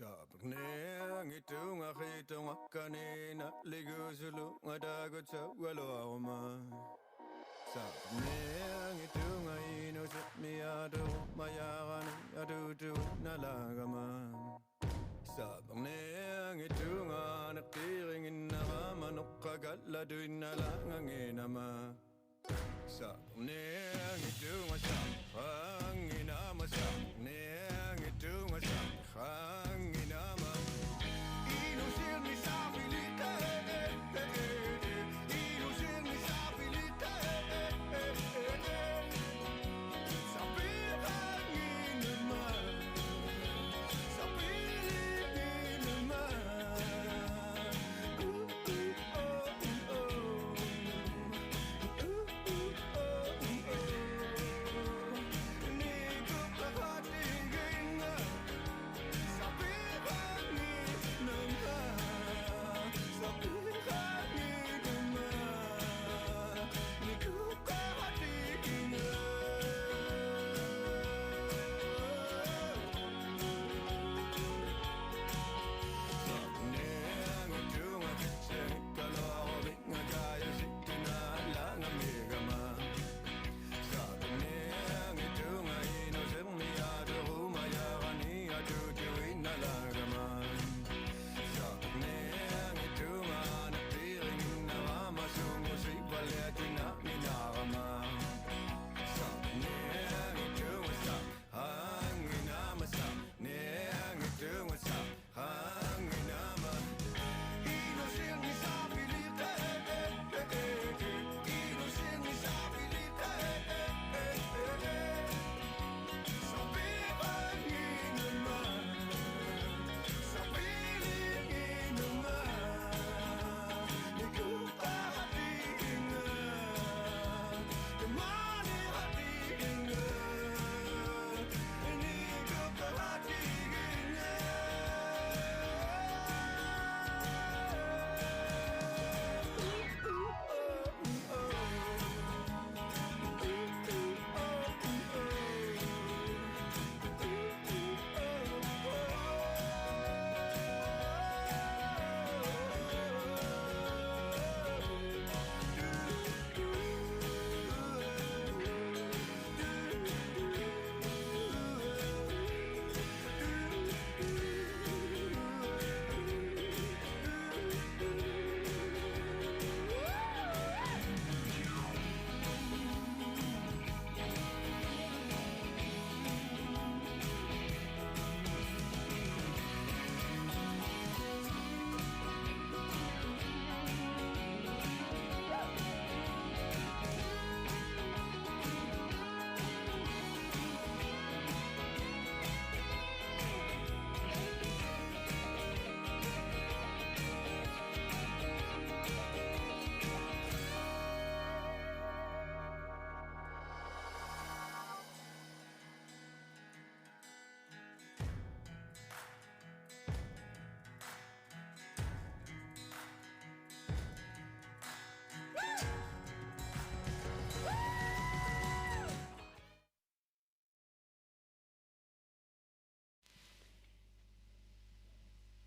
Sapernianngitsunga qitunga kanina ligusulunga takutsaugaluaruma. Sapernianngitsunga inusermiaatut majarani atutuinnalaagama. Sapernianngitsunga anaqqiiringinnarama noqqakallatuinnalaanganginama. Sapernianngitsunga sapeqqaanginama, sapernianngitsunga sapeqqaanginama. Inusiarni saafilitta, inusiarni saafilitta, sapeqqaanginama, sapeqqaanginama.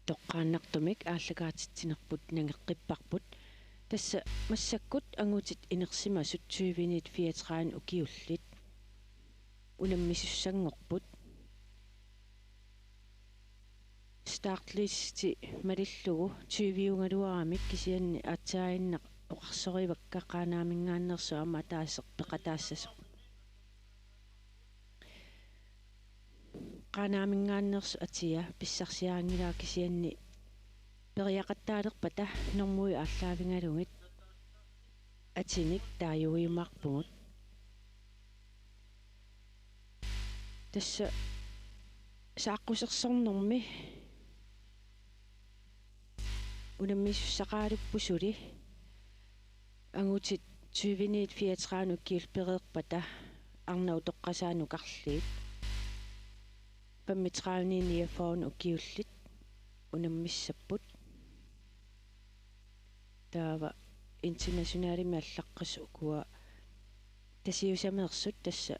Toqqaannartumik aallakaatitsinerput nangeqqipparput. Tassa massakkut angutit inersimasut tyveniit fireogtredive ukiullit unammisussanngorput. Startlisti malillugu tyviugaluaramik kisianni aatsaaginnaq oqarsorivakka Qaanaaminngaanneersoq aamma ataaseq peqataassasoq. Qaanaaminngaanneersoq atia pissarsiarinngilara kisianni periaqattaalerpata normuit aallaavigalugit atinik taaguujumaarpugut. Tassa saaqqusersornermi unammisussaqalupput suli angutit tyveniit fireogtredive ukiullit pereerpata arnat utoqqasaat nukarliit femogtredive niogfyrre ukiullit unammissapput. Taava internationalimik allaqqasoq ukua Tasiusameersut, tassa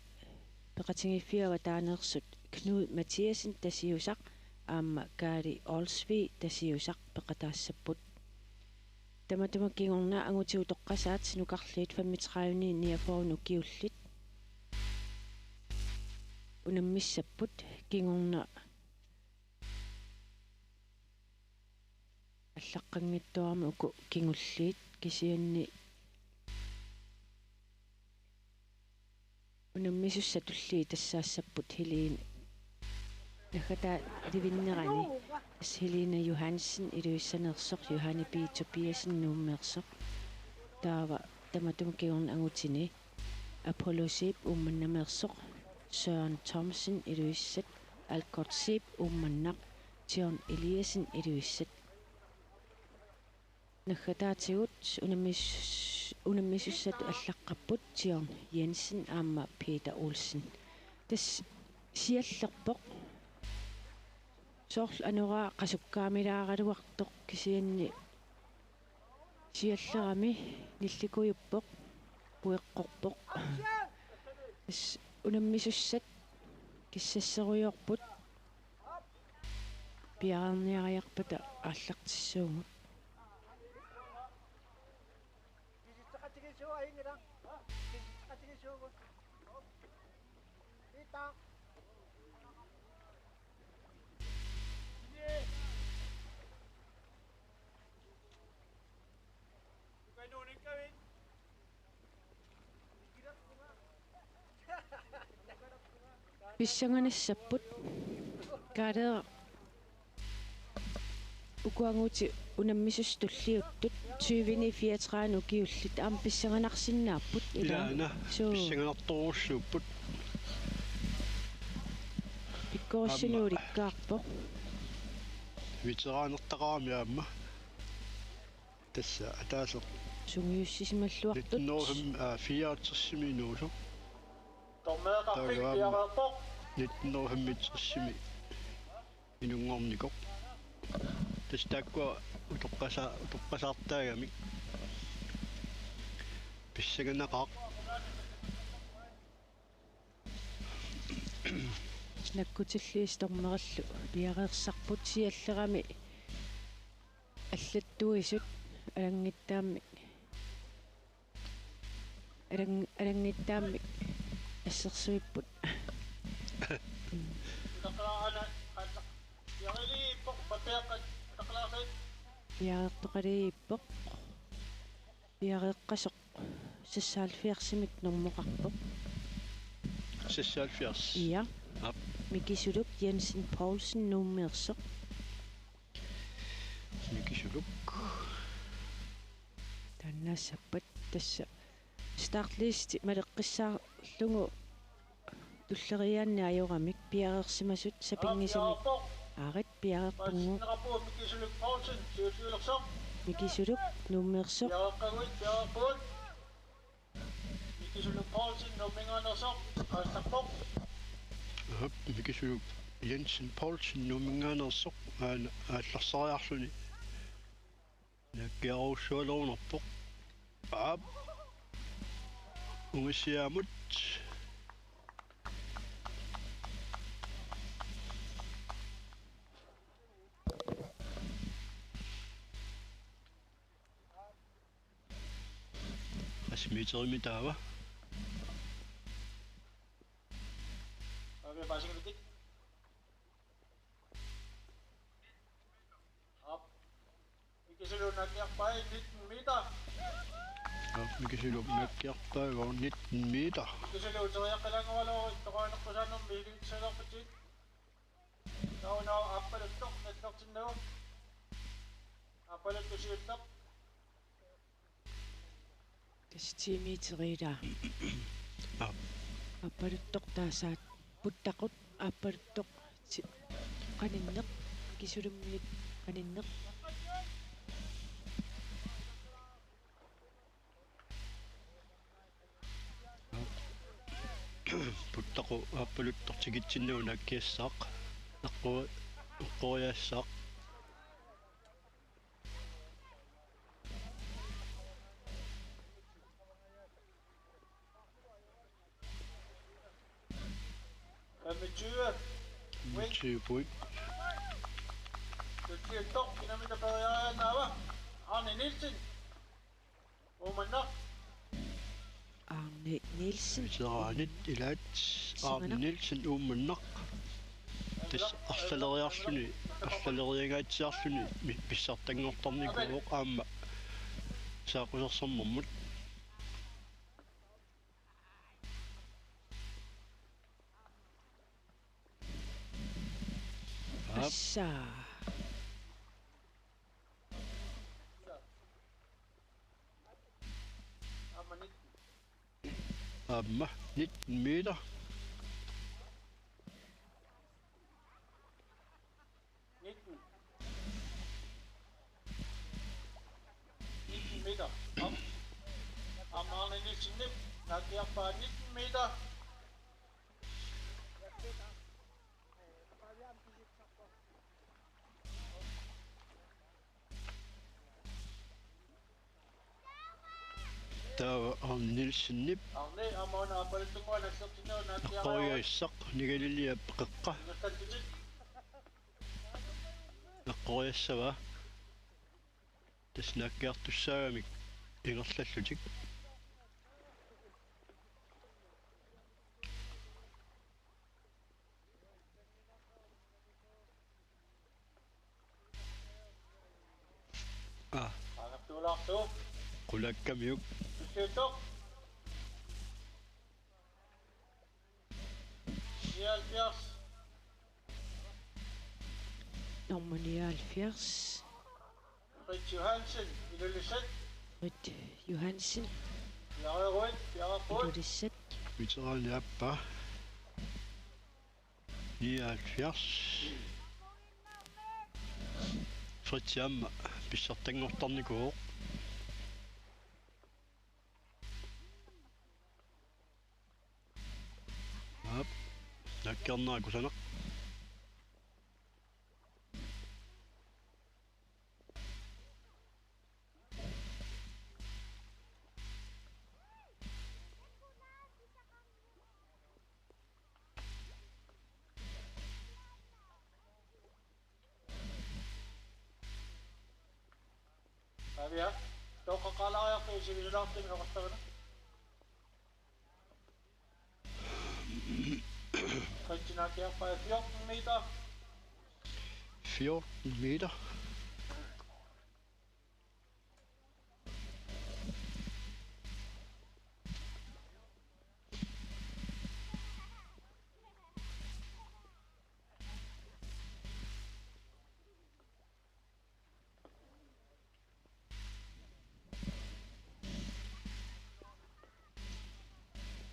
peqatigiiffiup avataaneersut Knud Mathiassen Tasiusaq, aamma Kaali Olsvig Tasiusaq peqataassapput. Tamatuma kingorna angutit utoqqasaat nukarliit femogtredive niogfyrre ukiullit unammissapput, kingorna allaqqanngitsuarami uku kingulliit, kisianni unammisussat tulliit tassaassapput Helene, naggataa ilivinnerani, tassa Helene Johansen Ilulissaneersoq, Johanne P. Tobiassen Nuummeersoq. Taava tamatuma kingorna angutini Apollo Zeeb Uummannarmeersoq, Søren Thomsen Ilulissat, Algot Zeeb Uummannaq, John Eliassen Ilulissat. Naggataatigut unammis-, unammisussatut allaqqapput John Jensen aamma Peter Olsen. Tassa siallerpoq. Soorlu anoraa qasukkaamilaaraluartoq, kisianni siallerami nillikujuppoq, ueqqorpoq. Tassa unammisussat kissasserujoorput. Piareerniariarpata aallartissuugut. Pissanganassapput. Kaaleeraq, uku angutit unammisussat tulliuttut tyveni fireogtredive ukiullit aamma pissanganarsinnaapput, ilaa? Ilaana. Suu. Pissanganartorujussuupput. Pikkorissunik aamma ulikkaarpoq. Veteranertaqarami aamma. Tassa ataaseq sungiussisimalluartut. Nitten hundrede og fireogtresimi inuusoq. Dommereqarfik taava aamma piareerpoq. Nitten hundrede og femogtresimi inunngornikoq. Tassa taakkua utoqqasa-, utoqqasaartaagamik. Pissanganaqaaq. Nakkutilliisoq dommerillu piareersarput, siallerami allattuisut alanngittaammik, alang-, alanngittaammik assersuipput. Piareertoqaliippoq. Piareeqqasoq seksoghalvfjerdsimik normoqarpoq. Seksoghalvfjerds? Ja. Aap. Mikisuluk Jensen Poulsen Nuummeersoq. Mikisuluk. Taannaassappat tassa startlisti maleqqissaarlugu tulleriiaanni ajoramik piareersimasut sapinngisamik. Aarit piareerpunngooq. Mikisuluk Poulsen, siulliulersoq. Mikisuluk Nuummeersoq. Piareeqqaguit, piareerpugut. Mikisuluk Poulsen Nuumminngaanneersoq aallarpoq. Aap, Mikisuluk Jensen Poulsen Nuumminngaanneersoq aana aallarsariarluni naakkiarujussualerunarpoq. Aap. Ungassiaamut. Qassit meterimi taava? Avi, paasingilitik. Aap. Mikisuluk naakkiarpai nitten meter. Aap, Mikisuluk naakkiarpaagaa nitten meter. Mikisuluk teriaqqilaanngualuurit toqoranerpusaanermi iliutsilerpatsigit. Taava una aappaluttoq nallertinnagu. Aappaluttoq siulleq. Tassa ti meter ilaa. Aap. Aappaluttoq taasaat puttaqut aappaluttoq ti-, qaninneq, Mikisulummiit qaninneq. Puttaqut aappaluttoq tikitsinnagu naakkiassaaq. Eqqu-, eqqoriassaaq. Femogtyve. Femogtyve point. Tuttiuttoq, kinamita periaannaava? Arne Nielsen. Uummannaq. Arne Nielsen. Veteraanit ilaat. Arne Nielsen Uummannaq. Tassa arlaleriarluni, arlaleriangaatsiarluni mi-, pissartanngortarnikuuvoq aamma saaqqusaarsimammut. Aap. Assa. Aamma nitten meter. Nitten. Nitten meter. Aamma Arne Nielsenip naakkiarpaa nitten meter. Taava Arne Nielsenip. Arne, aamma una aappaluttungua nallertinnagu naakkiarpaa. Eqqoriassaq Nigaliliap qeqqa. Ingerlallutit. Eqqoriassavaa. Tassa naakkiartussaagamik ingerlallutik. Aa. Qangartuulaarlugu. Qulaakkamiuk. Tuttiuttoq. Nioghalvfjerds. Nummer nioghalvfjerds. Fritz Johansen, Ilulissat. Fritz Johansen. Bjarreruit, Bjarreruit. Ilulissat. Veteran Jappa. Nioghalvfjerds. Fritz aamma pissartanngortarnikuuvoq. Aap. Naakkiarnera kusanaq. Avia, toqqaqqaalaariarlugu sivisulaartumik oqartarina. Fritz naakkiarpaa fjorten meter. Fjorten meter.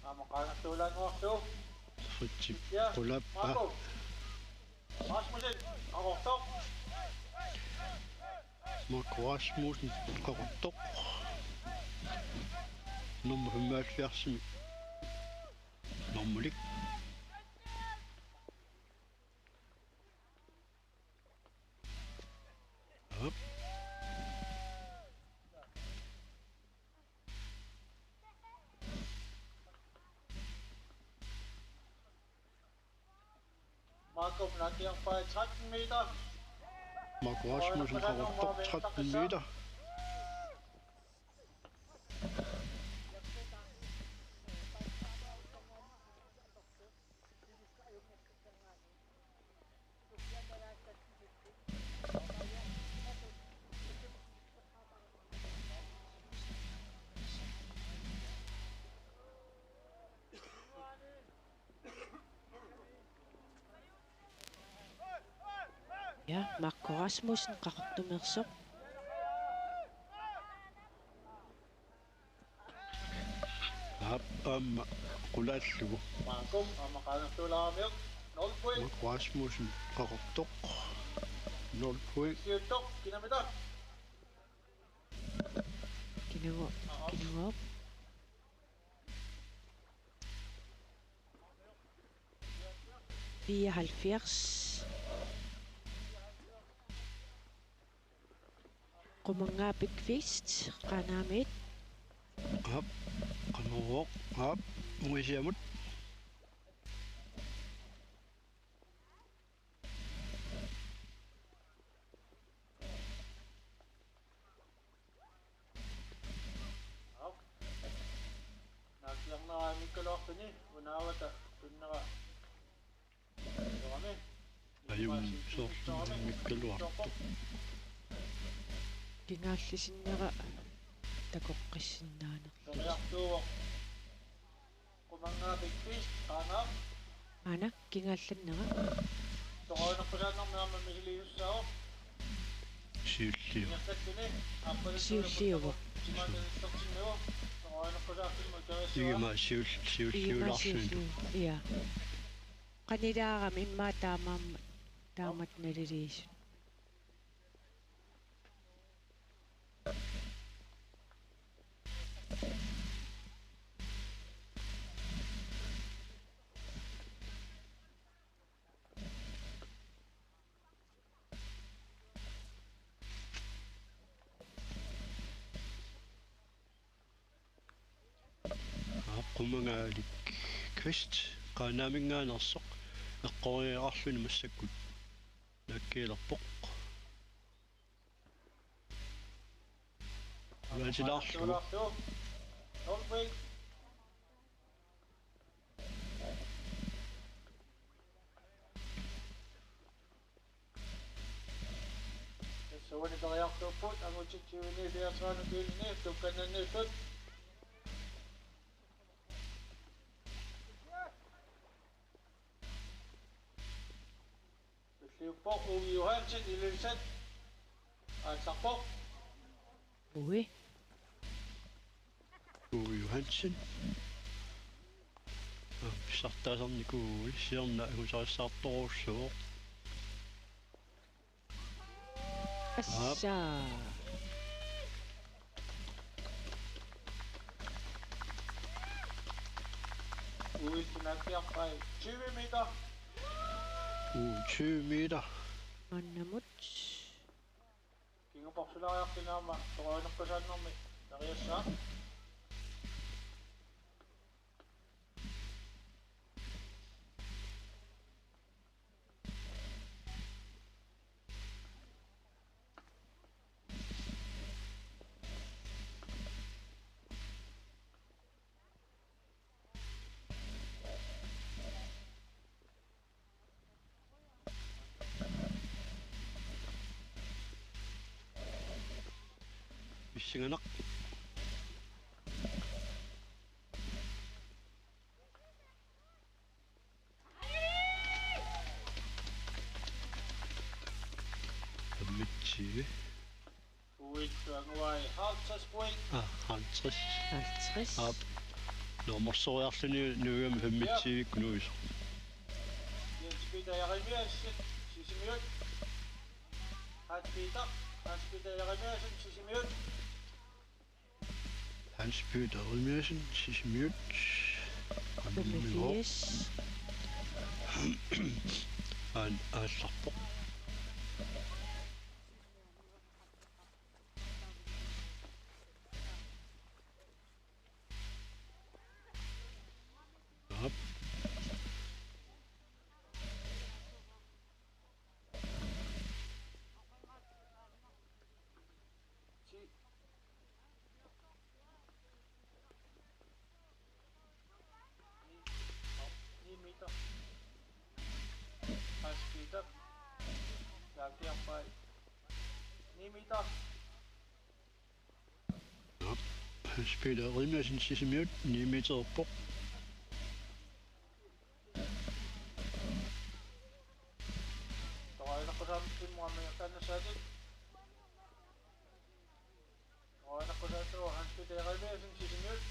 Aamma qangartuulaannguarlugu. Fritz. Ja, qulaappaa. Marco Rasmussen, Qaqortoq. Marco Rasmussen, Qaqortoq. Nummer femoghalvfjerds. Nummerlik. Op. Marco Blandier fra tretten meter. Marco Rasmussen, Qaqortoq, tretten meter. Ja, Marco Rasmussen, Qaqortumeersoq. Aap, aamma qulaallugu. Marco, aamma qangartuulaaramiuk, nul point. Marco Rasmussen, Qaqortoq, nul point. Siuttoq, kinamita. Kinagu, kinagu. Fireoghalvfjerds. Qumanngaaq Kvist, Qaanaamiit. Aap, qanoq, aap, Ungisiamut. Tuni unaavata tunnera. Ajum soorlu mikkaluartoq. Kingaallisinnaanera takoqqissinnaanerlusi. Periartuuvoq. Qumanngaapikki, aana. Aana, kingaallannera. Toqoineqqusaannarmi aamma misiliisussaavoq. Siulliu. Ingerlattuni, aappaluttuuleqquttoq. Siulliuvoq. Timaanilittortinniu, toqoineqqusaartimmut teriassuaa. Igima siul-, siulliulaarluni. Igima siulliu, ja. Qanilaarami immaqa taamaammat, taamatut naliliisut. Aap, qumanngaalik Quest Qaanaaminngaanneersoq eqqoriarluni massakkut naakkiilerpoq. Uaatilaarlugu. Tassa uani periartuupput, angutit tyveni fireogtredive kiilini tukkannanniittut. Tulliuppoq Uwe Johansen, Ilulissat. Aallarpoq. Uwe. Uwe Johansen. Aa, pissartaasarnikuuvoq, siorna angusarissaartorujussuuvoq. Aap. Assa. Uwe naakkiarpai tyve meter. Uwe tyve meter. Maannamut. Kinguporsilaariarluni aamma toqoineqqusaannarmi neriassaa. Pissanganaq. Femogtyve. Point, Uruguay, halvtreds point. Ah, halvtreds. Halvtreds. Aap. Nummersoriarluni Nuugami femogtyve kunuisoq. Jens Peter Jeremiassen, Sisimiut. Hans Peter, Hans Peter Jeremiassen, Sisimiut. Hans Peter Jeremiassen, Sisimiut. Femogfirs. An-, aallarpoq. Aap. Ti. Ni, ni meter. Hans Peter. Naakkiarpai. Ni meter. Hans Peter Jeremiassen Sisimiut, ni meterpoq. Toqoineqqusaartimmut aamma kannasaatit. Toqoineqqusaartoq Hans Peter Jeremiassen Sisimiut.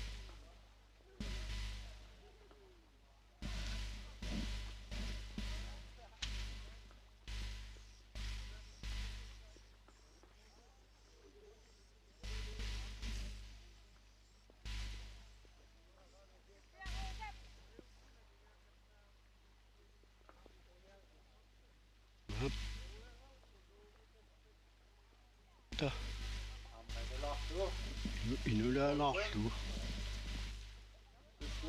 Aap. Ta. Inulaalaarlugu.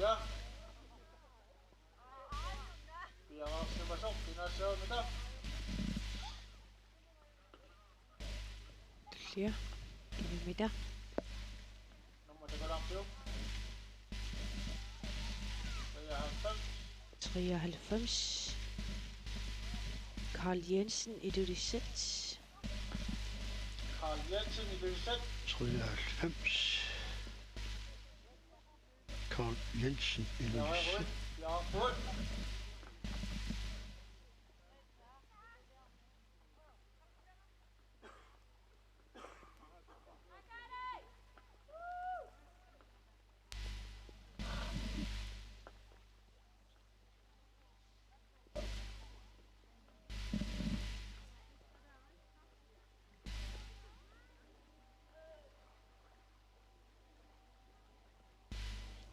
Ja. Piareersimasoq, kinaassaamita. Tullia. Kimimita. Nummer takalaarpiuk. treoghalvfems. Carl Jensen, Ilulissat. Carl Jensen, Ilulissat. Treoghalvfems. Carl Jensen, Ilulissat.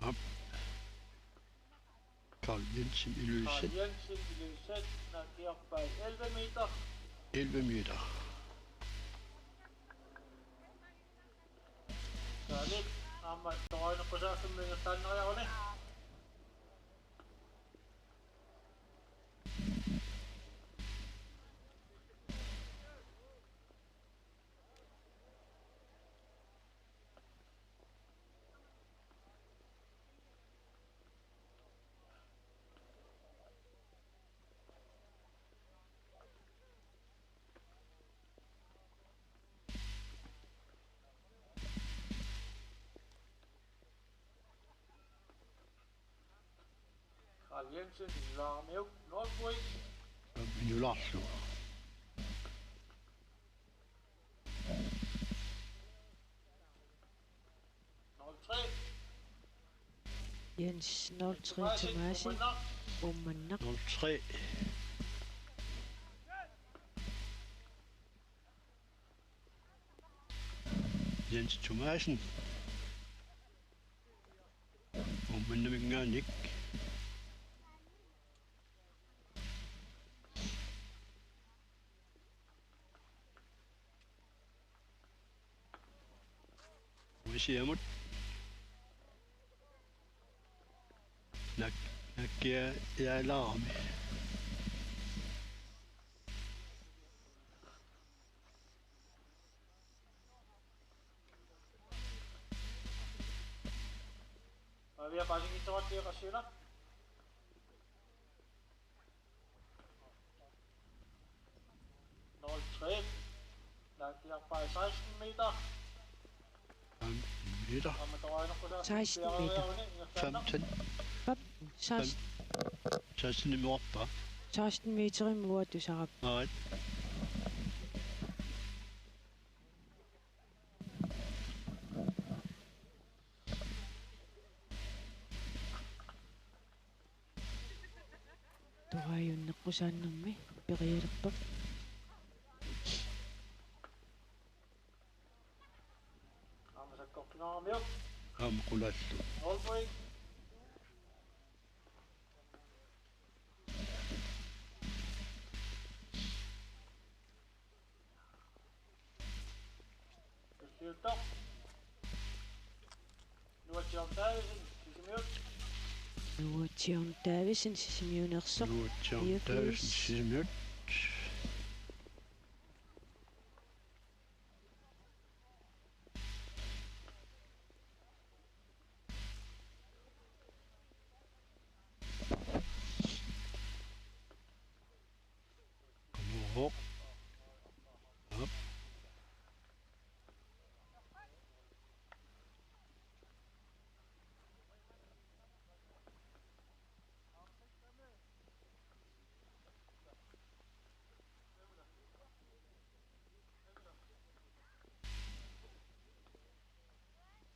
Aap. Carl Jensen, Ilulissat. Carl Jensen, Ilulissat, nakiarpai elleve meter. Elleve meter. Saanik aamma toraneqqusaartummi ingerlaannariaruni. Carl Jensen, Inularmiuk, nul point. Inulaarlu. Nul tre. Jens nul tre Thomasen. Uummannaq. Nul tre. Jens Thomasen. Uummannaminngaanniit. Uisiamut. Nak-, nakkia ialaami. Avia paasikittoorattiiqassiuna. Nul tre. Nakiarpai seksten meter. Fem meter. Aamma toraneqqusaartummi seksten meter. Femten. Femten. Seksten. Seksten meter. Seksten meter imod tusarap. Nej. Toraajunneqqusaannermi perialerpoq. Aamma sakkortuneramiuk. Aamma qulaallu. Nul point. Siuttoq. Nuatsiaq Davidsen, Sisimiut. Nuatsiaq Davidsen, Sisimiuneersoq. Nuatsiaq Davidsen, fireogfirs. Sisimiut. Qanorooq. Aap.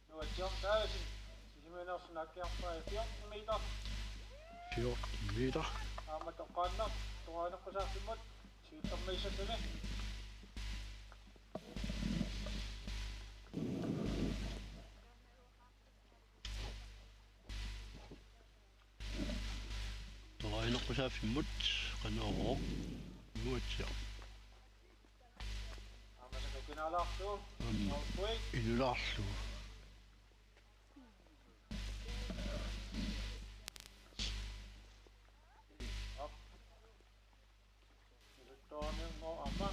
Nuatsiaq Davidsen, Sisimiuneersoq, nakiarpai fjorten meter. Fjorten meter. Aamma toqqaannaq, toraanneqqusaarfimmut, siuttormiissassani. Toraanneqqusaarfimmut, Qanorooq, Nuatsiaq. Aamma sakkortuneralaarlugu. Aamma. Nul point. Inulaarlugu. Op. Isertoorniunngooq aamma.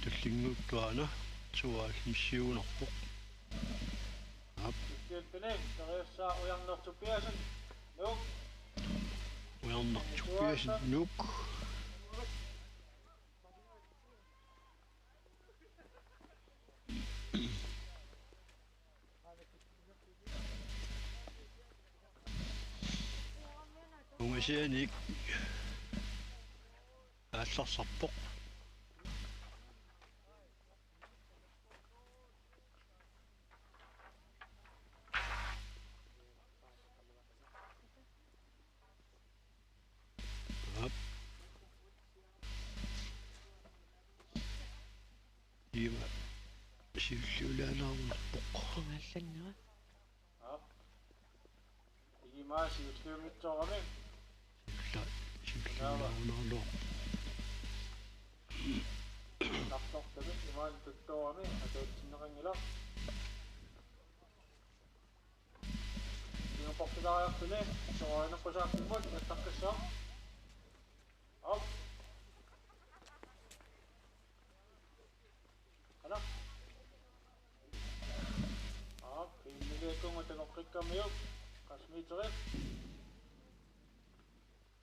Tullinnguuttuaana tooghalvfemsiugunarpoq. Aap. Tulliuttuni, Theresa Ujarneq Tobiassen. Nuuk. Arnaq Tobiassen, Nuuk. Ungasianik aallarsarpoq. Aap. Iima siulliulaanaarpoq. Tungaallannera. Aap. Iima siulliunngitsoorami. Siulla-, siulliulaarunaarluarpoq. Tartortami imaani tuttoorami atuutsinneqanngilaq. Ingerlaqqulaariarluni, soraanaqqusaartumut ingerlaqqissaaq. Aap. Ana. Aap, pinniliakkunga takoqqikkamiuk. Qasmiiteri.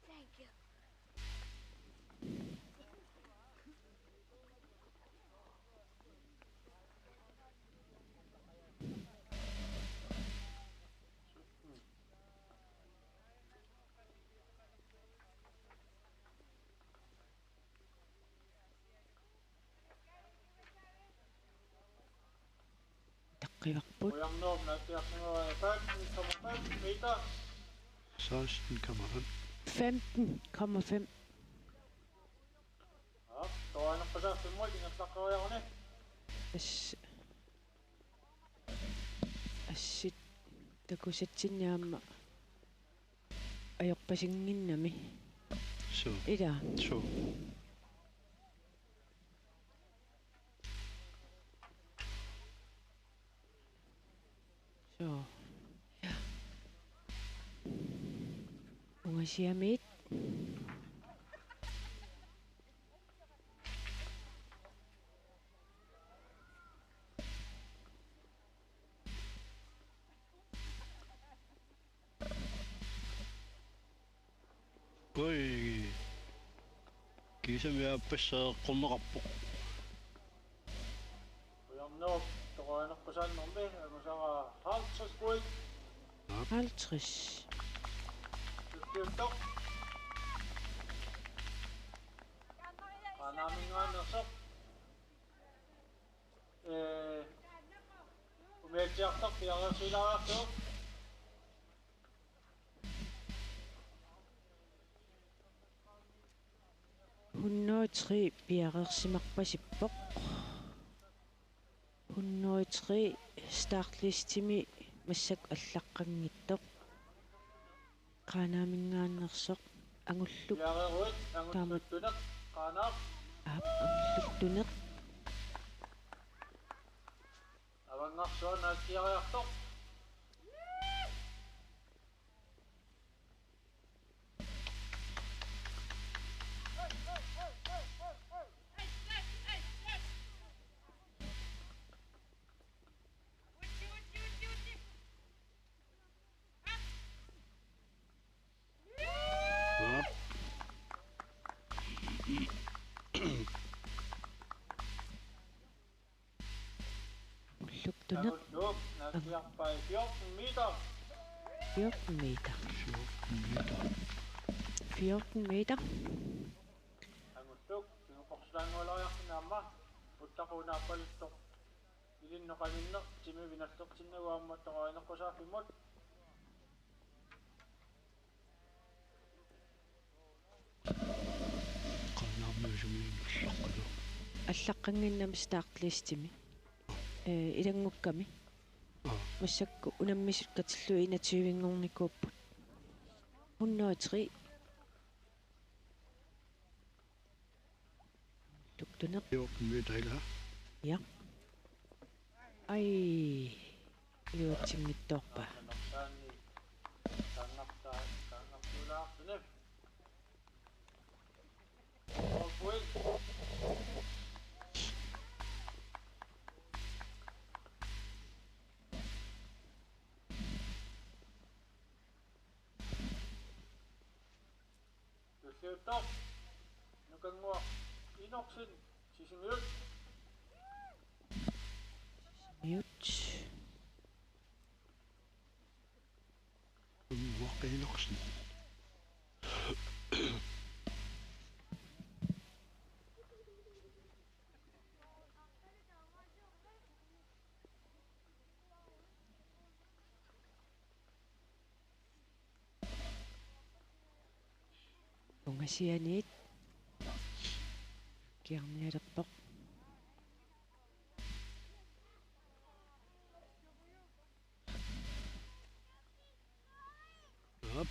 Thank you. Taqqivarput. Qujanarsuaq, naatsorsuugaluarput femten komma fem meter. Seksten komma fem. Femten komma fem. Aap, soraanaqqusaartumut ingerlaqqeriaruni. As-, assit takusatsinni aamma ajorpasinnginnami. Suu. Ila. Suu. Suu. Ja. Ungasiamiit. Ui. Kiisami aappassaa eqqorneqarpoq. Qujanarsuaq, soraanaqqusaannermi, angusara halvtreds point. Halvtreds. Syvogtyve. Qaanaaminngaanneersoq. Ee, umiatsiartoq piareersilaariartigu. Hundrede og tre piareersimarpasippoq. Hundrede og tre startlistimi massakkut allaqqanngitsoq. Qaanaaminngaanneersoq Angullup. Piareeruit, Angullup taamak. Tuneq, Qaanaaq. Aap, Angullup Tuneq. Avanngarsuaq naatsiariartoq. Angullup Tuneq. Angullup naatsiarpai fjorten meter. Fjorten meter. Fjorten meter. Fjorten meter. Angullup, tiguqorsilaanngualariarsinnaamma, uttaquunaappalussoq. Ilinnoqanginneq, timi vinallertinnagu aamma soraanaqqusaaffimmut. Qaanaarmiusumi allaqqalu. Allaqqannginnami startlistimi. Ee, ilanngukkami. Aa. Massakkut unammisut katillugit enogtyvenngornikuupput. Hundrede og tre. Tuneq. Fjorten meter, ila. Ja. Ai. Iluatsinngitsoorpaa. Kiuttoq. Nukannguaq Enoksen, Sisimiut. Miut. Nukannguaq Enoksen. Ungasianiit. Kingornalerpoq. Aap.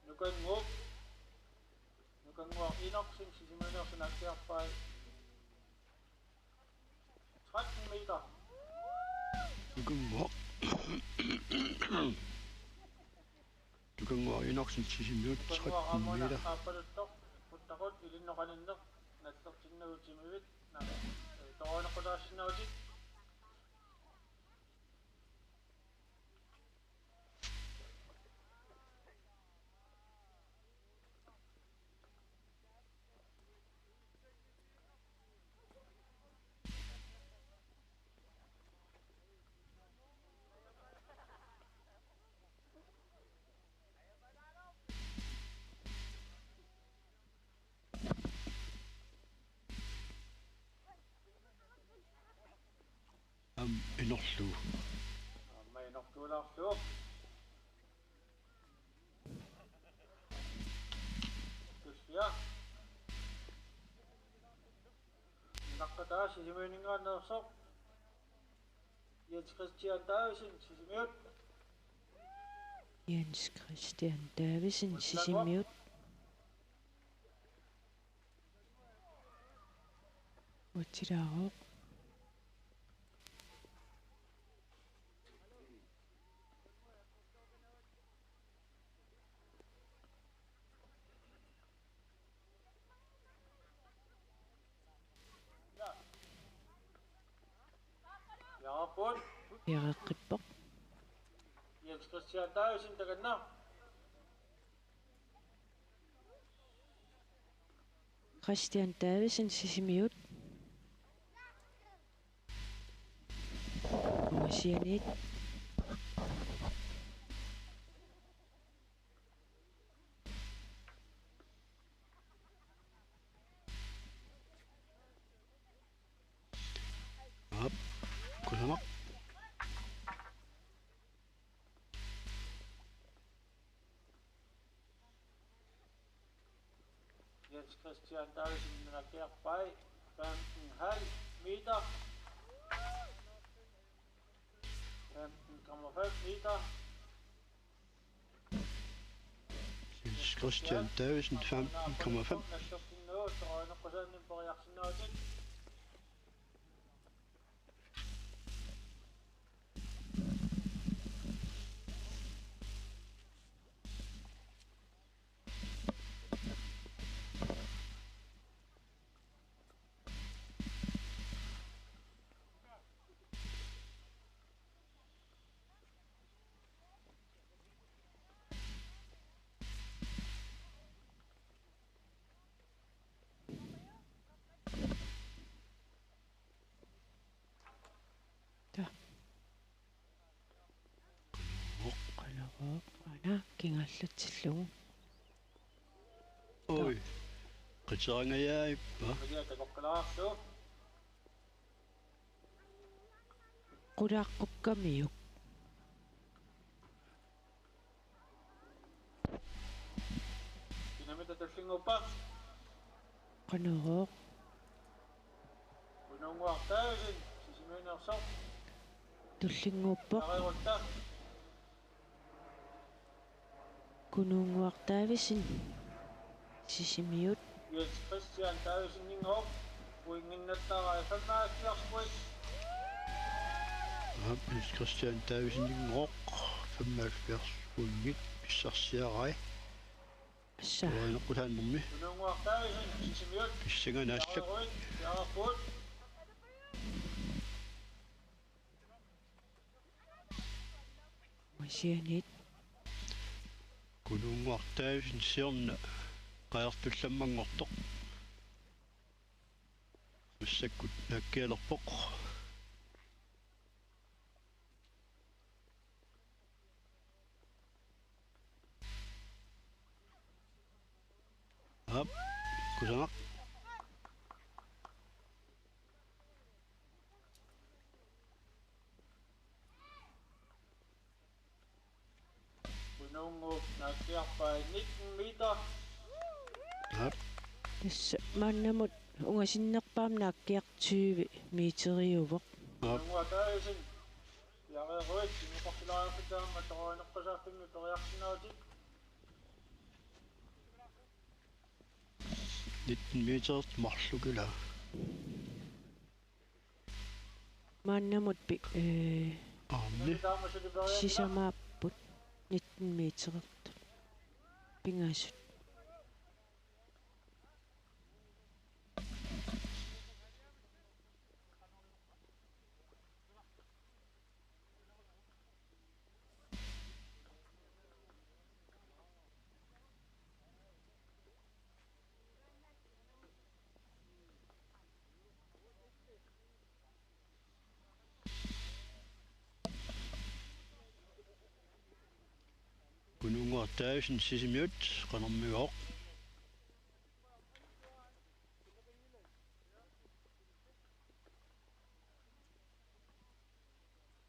Nukannguaq. Nukannguaq Enoksen, Sisimiuneersoq, naakkiarpai tretten meter. Nukannguaq. Nukannguaq Enoksen, Sisimiut, Nukannguaq tretten aamma una meter. Aappaluttoq, puttaqut ilinnoqaninneq nallertinnagu timivit, naa, eh, toorineqqutaassinnaguit. Aamma inorlugu. Aamma inortuulaarlugu. Tullia. Naqqataa Sisimiuninngaanneersoq. Jens Christian Davidsen, Sisimiut. Jens Christian Davidsen, Sisimiut. Uatsilaarooq. Jakob. Piareeqqippoq. Jens Christian Davidsen takanna. Christian Davidsen, Sisimiut. Ungasianiit. Aap. Kusanaq. Jens Christian Davidsen, naakkiarpai femten komma fem meter. Femten komma fem meter. Jens Christian Davidsen, femten komma fem. Taa. Qanorooq aana kingaallatsillugu. Oi. Qiterangajaarippa. Qulaaqqukka Miuk. Kinamita tullinnguuppa? Qanorooq. Kunuunnguaq Davidsen, Sisimiuneersoq. Tullinnguuppoq. Areerutta. Kunuunnguaq Davidsen, Sisimiut. Jens Christian Davidsen-inngooq, pointinnattarai femoghalvfjerds point. Aap, Jens Christian Davidsen-inngooq, femoghalvfjerds pointit pissarsiarai. Sa. Tuarinaqqusaannermi. Pissanganaq. Masianit. Kununnguaq Davidsen siorna qajartullammanngortoq. Massakkut naakkialerpoq. Aap, kusanaq. Kununnguup naakkiarpai nitten meter. Aap. Tassa maannamut ungasinnerpaamik naakkiaq tyve meteriuvoq. Aap. Kununnguaq Davidsen. Piareeruit, sinneqarfilaariarput taama toraanneqqasaartummi periarsinnaavutit. Nitten meter marluk ila. Maannamut pi-, ee, aamni. Sisamaapput nitten meterertut. Pingasut. Kununnguaq Davidsen Sisimiut qanormigooq.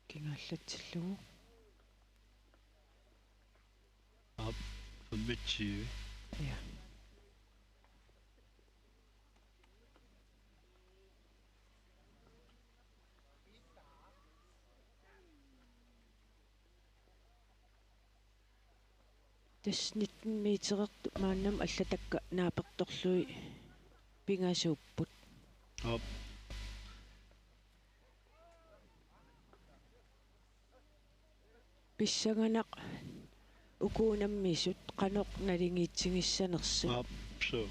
Kingaallatsillugu. Aap, femogtyve. Ja. Tassa nitten meterertut maannamut allatakka naapertorlugit pingasuupput. Aap. Pissanganaq uku unammisut qanoq naligiitsigissanersut. Aap, suu.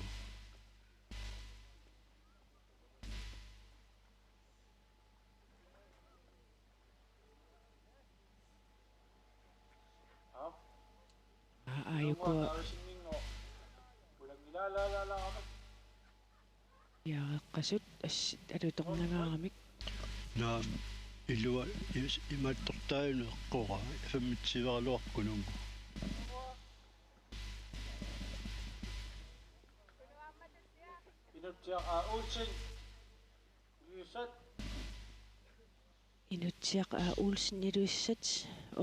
Aa, aajuku. Piareeqqasut assit alutornagaaramik. Naa, ilua is-, imaattortaajunut eqqora, femogtyveraluarpoq Kununnguaq. Inutsiaq A. Olsen, Ilulissat. Inutsiaq A. Olsen, Ilulissat,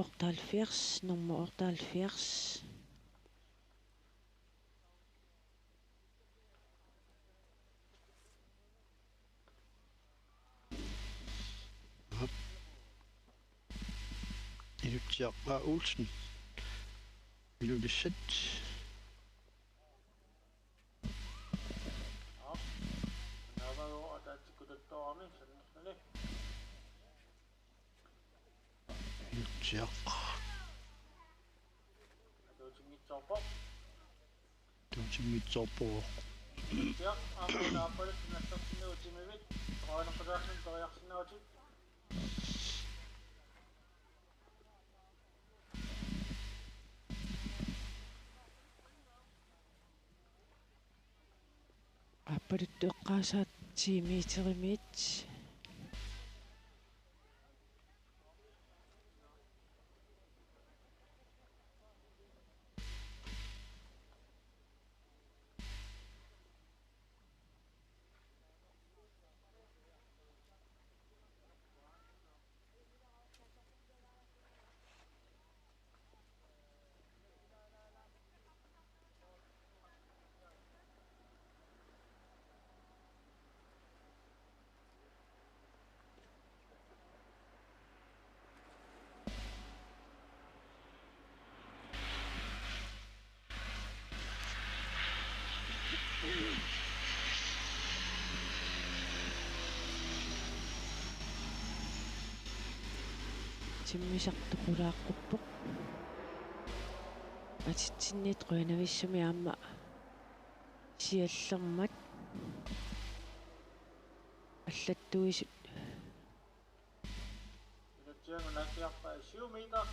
otteoghalvfjerds, nummer otteoghalvfjerds. Inutsiaq A. Olsen, Ilulissat. Aap. Naavagooq ataatsikkutattoorami sannerluni. Inutsiaq. Atuutinngitsoorpoq. Atuutinngitsoorpoq. Inutsiaq aamma Naappaluk nassertinneq timivit. Toraanneqqasaartumik periarsinnaavutit. Aappaluttoq eqqaasaat ti meterimiit. Timmisartoq qulaaqquppoq. Atitsinniit qujanavissumik aamma siallermat allattuisut. Ilatsiangu naatsiarpaa syv meter.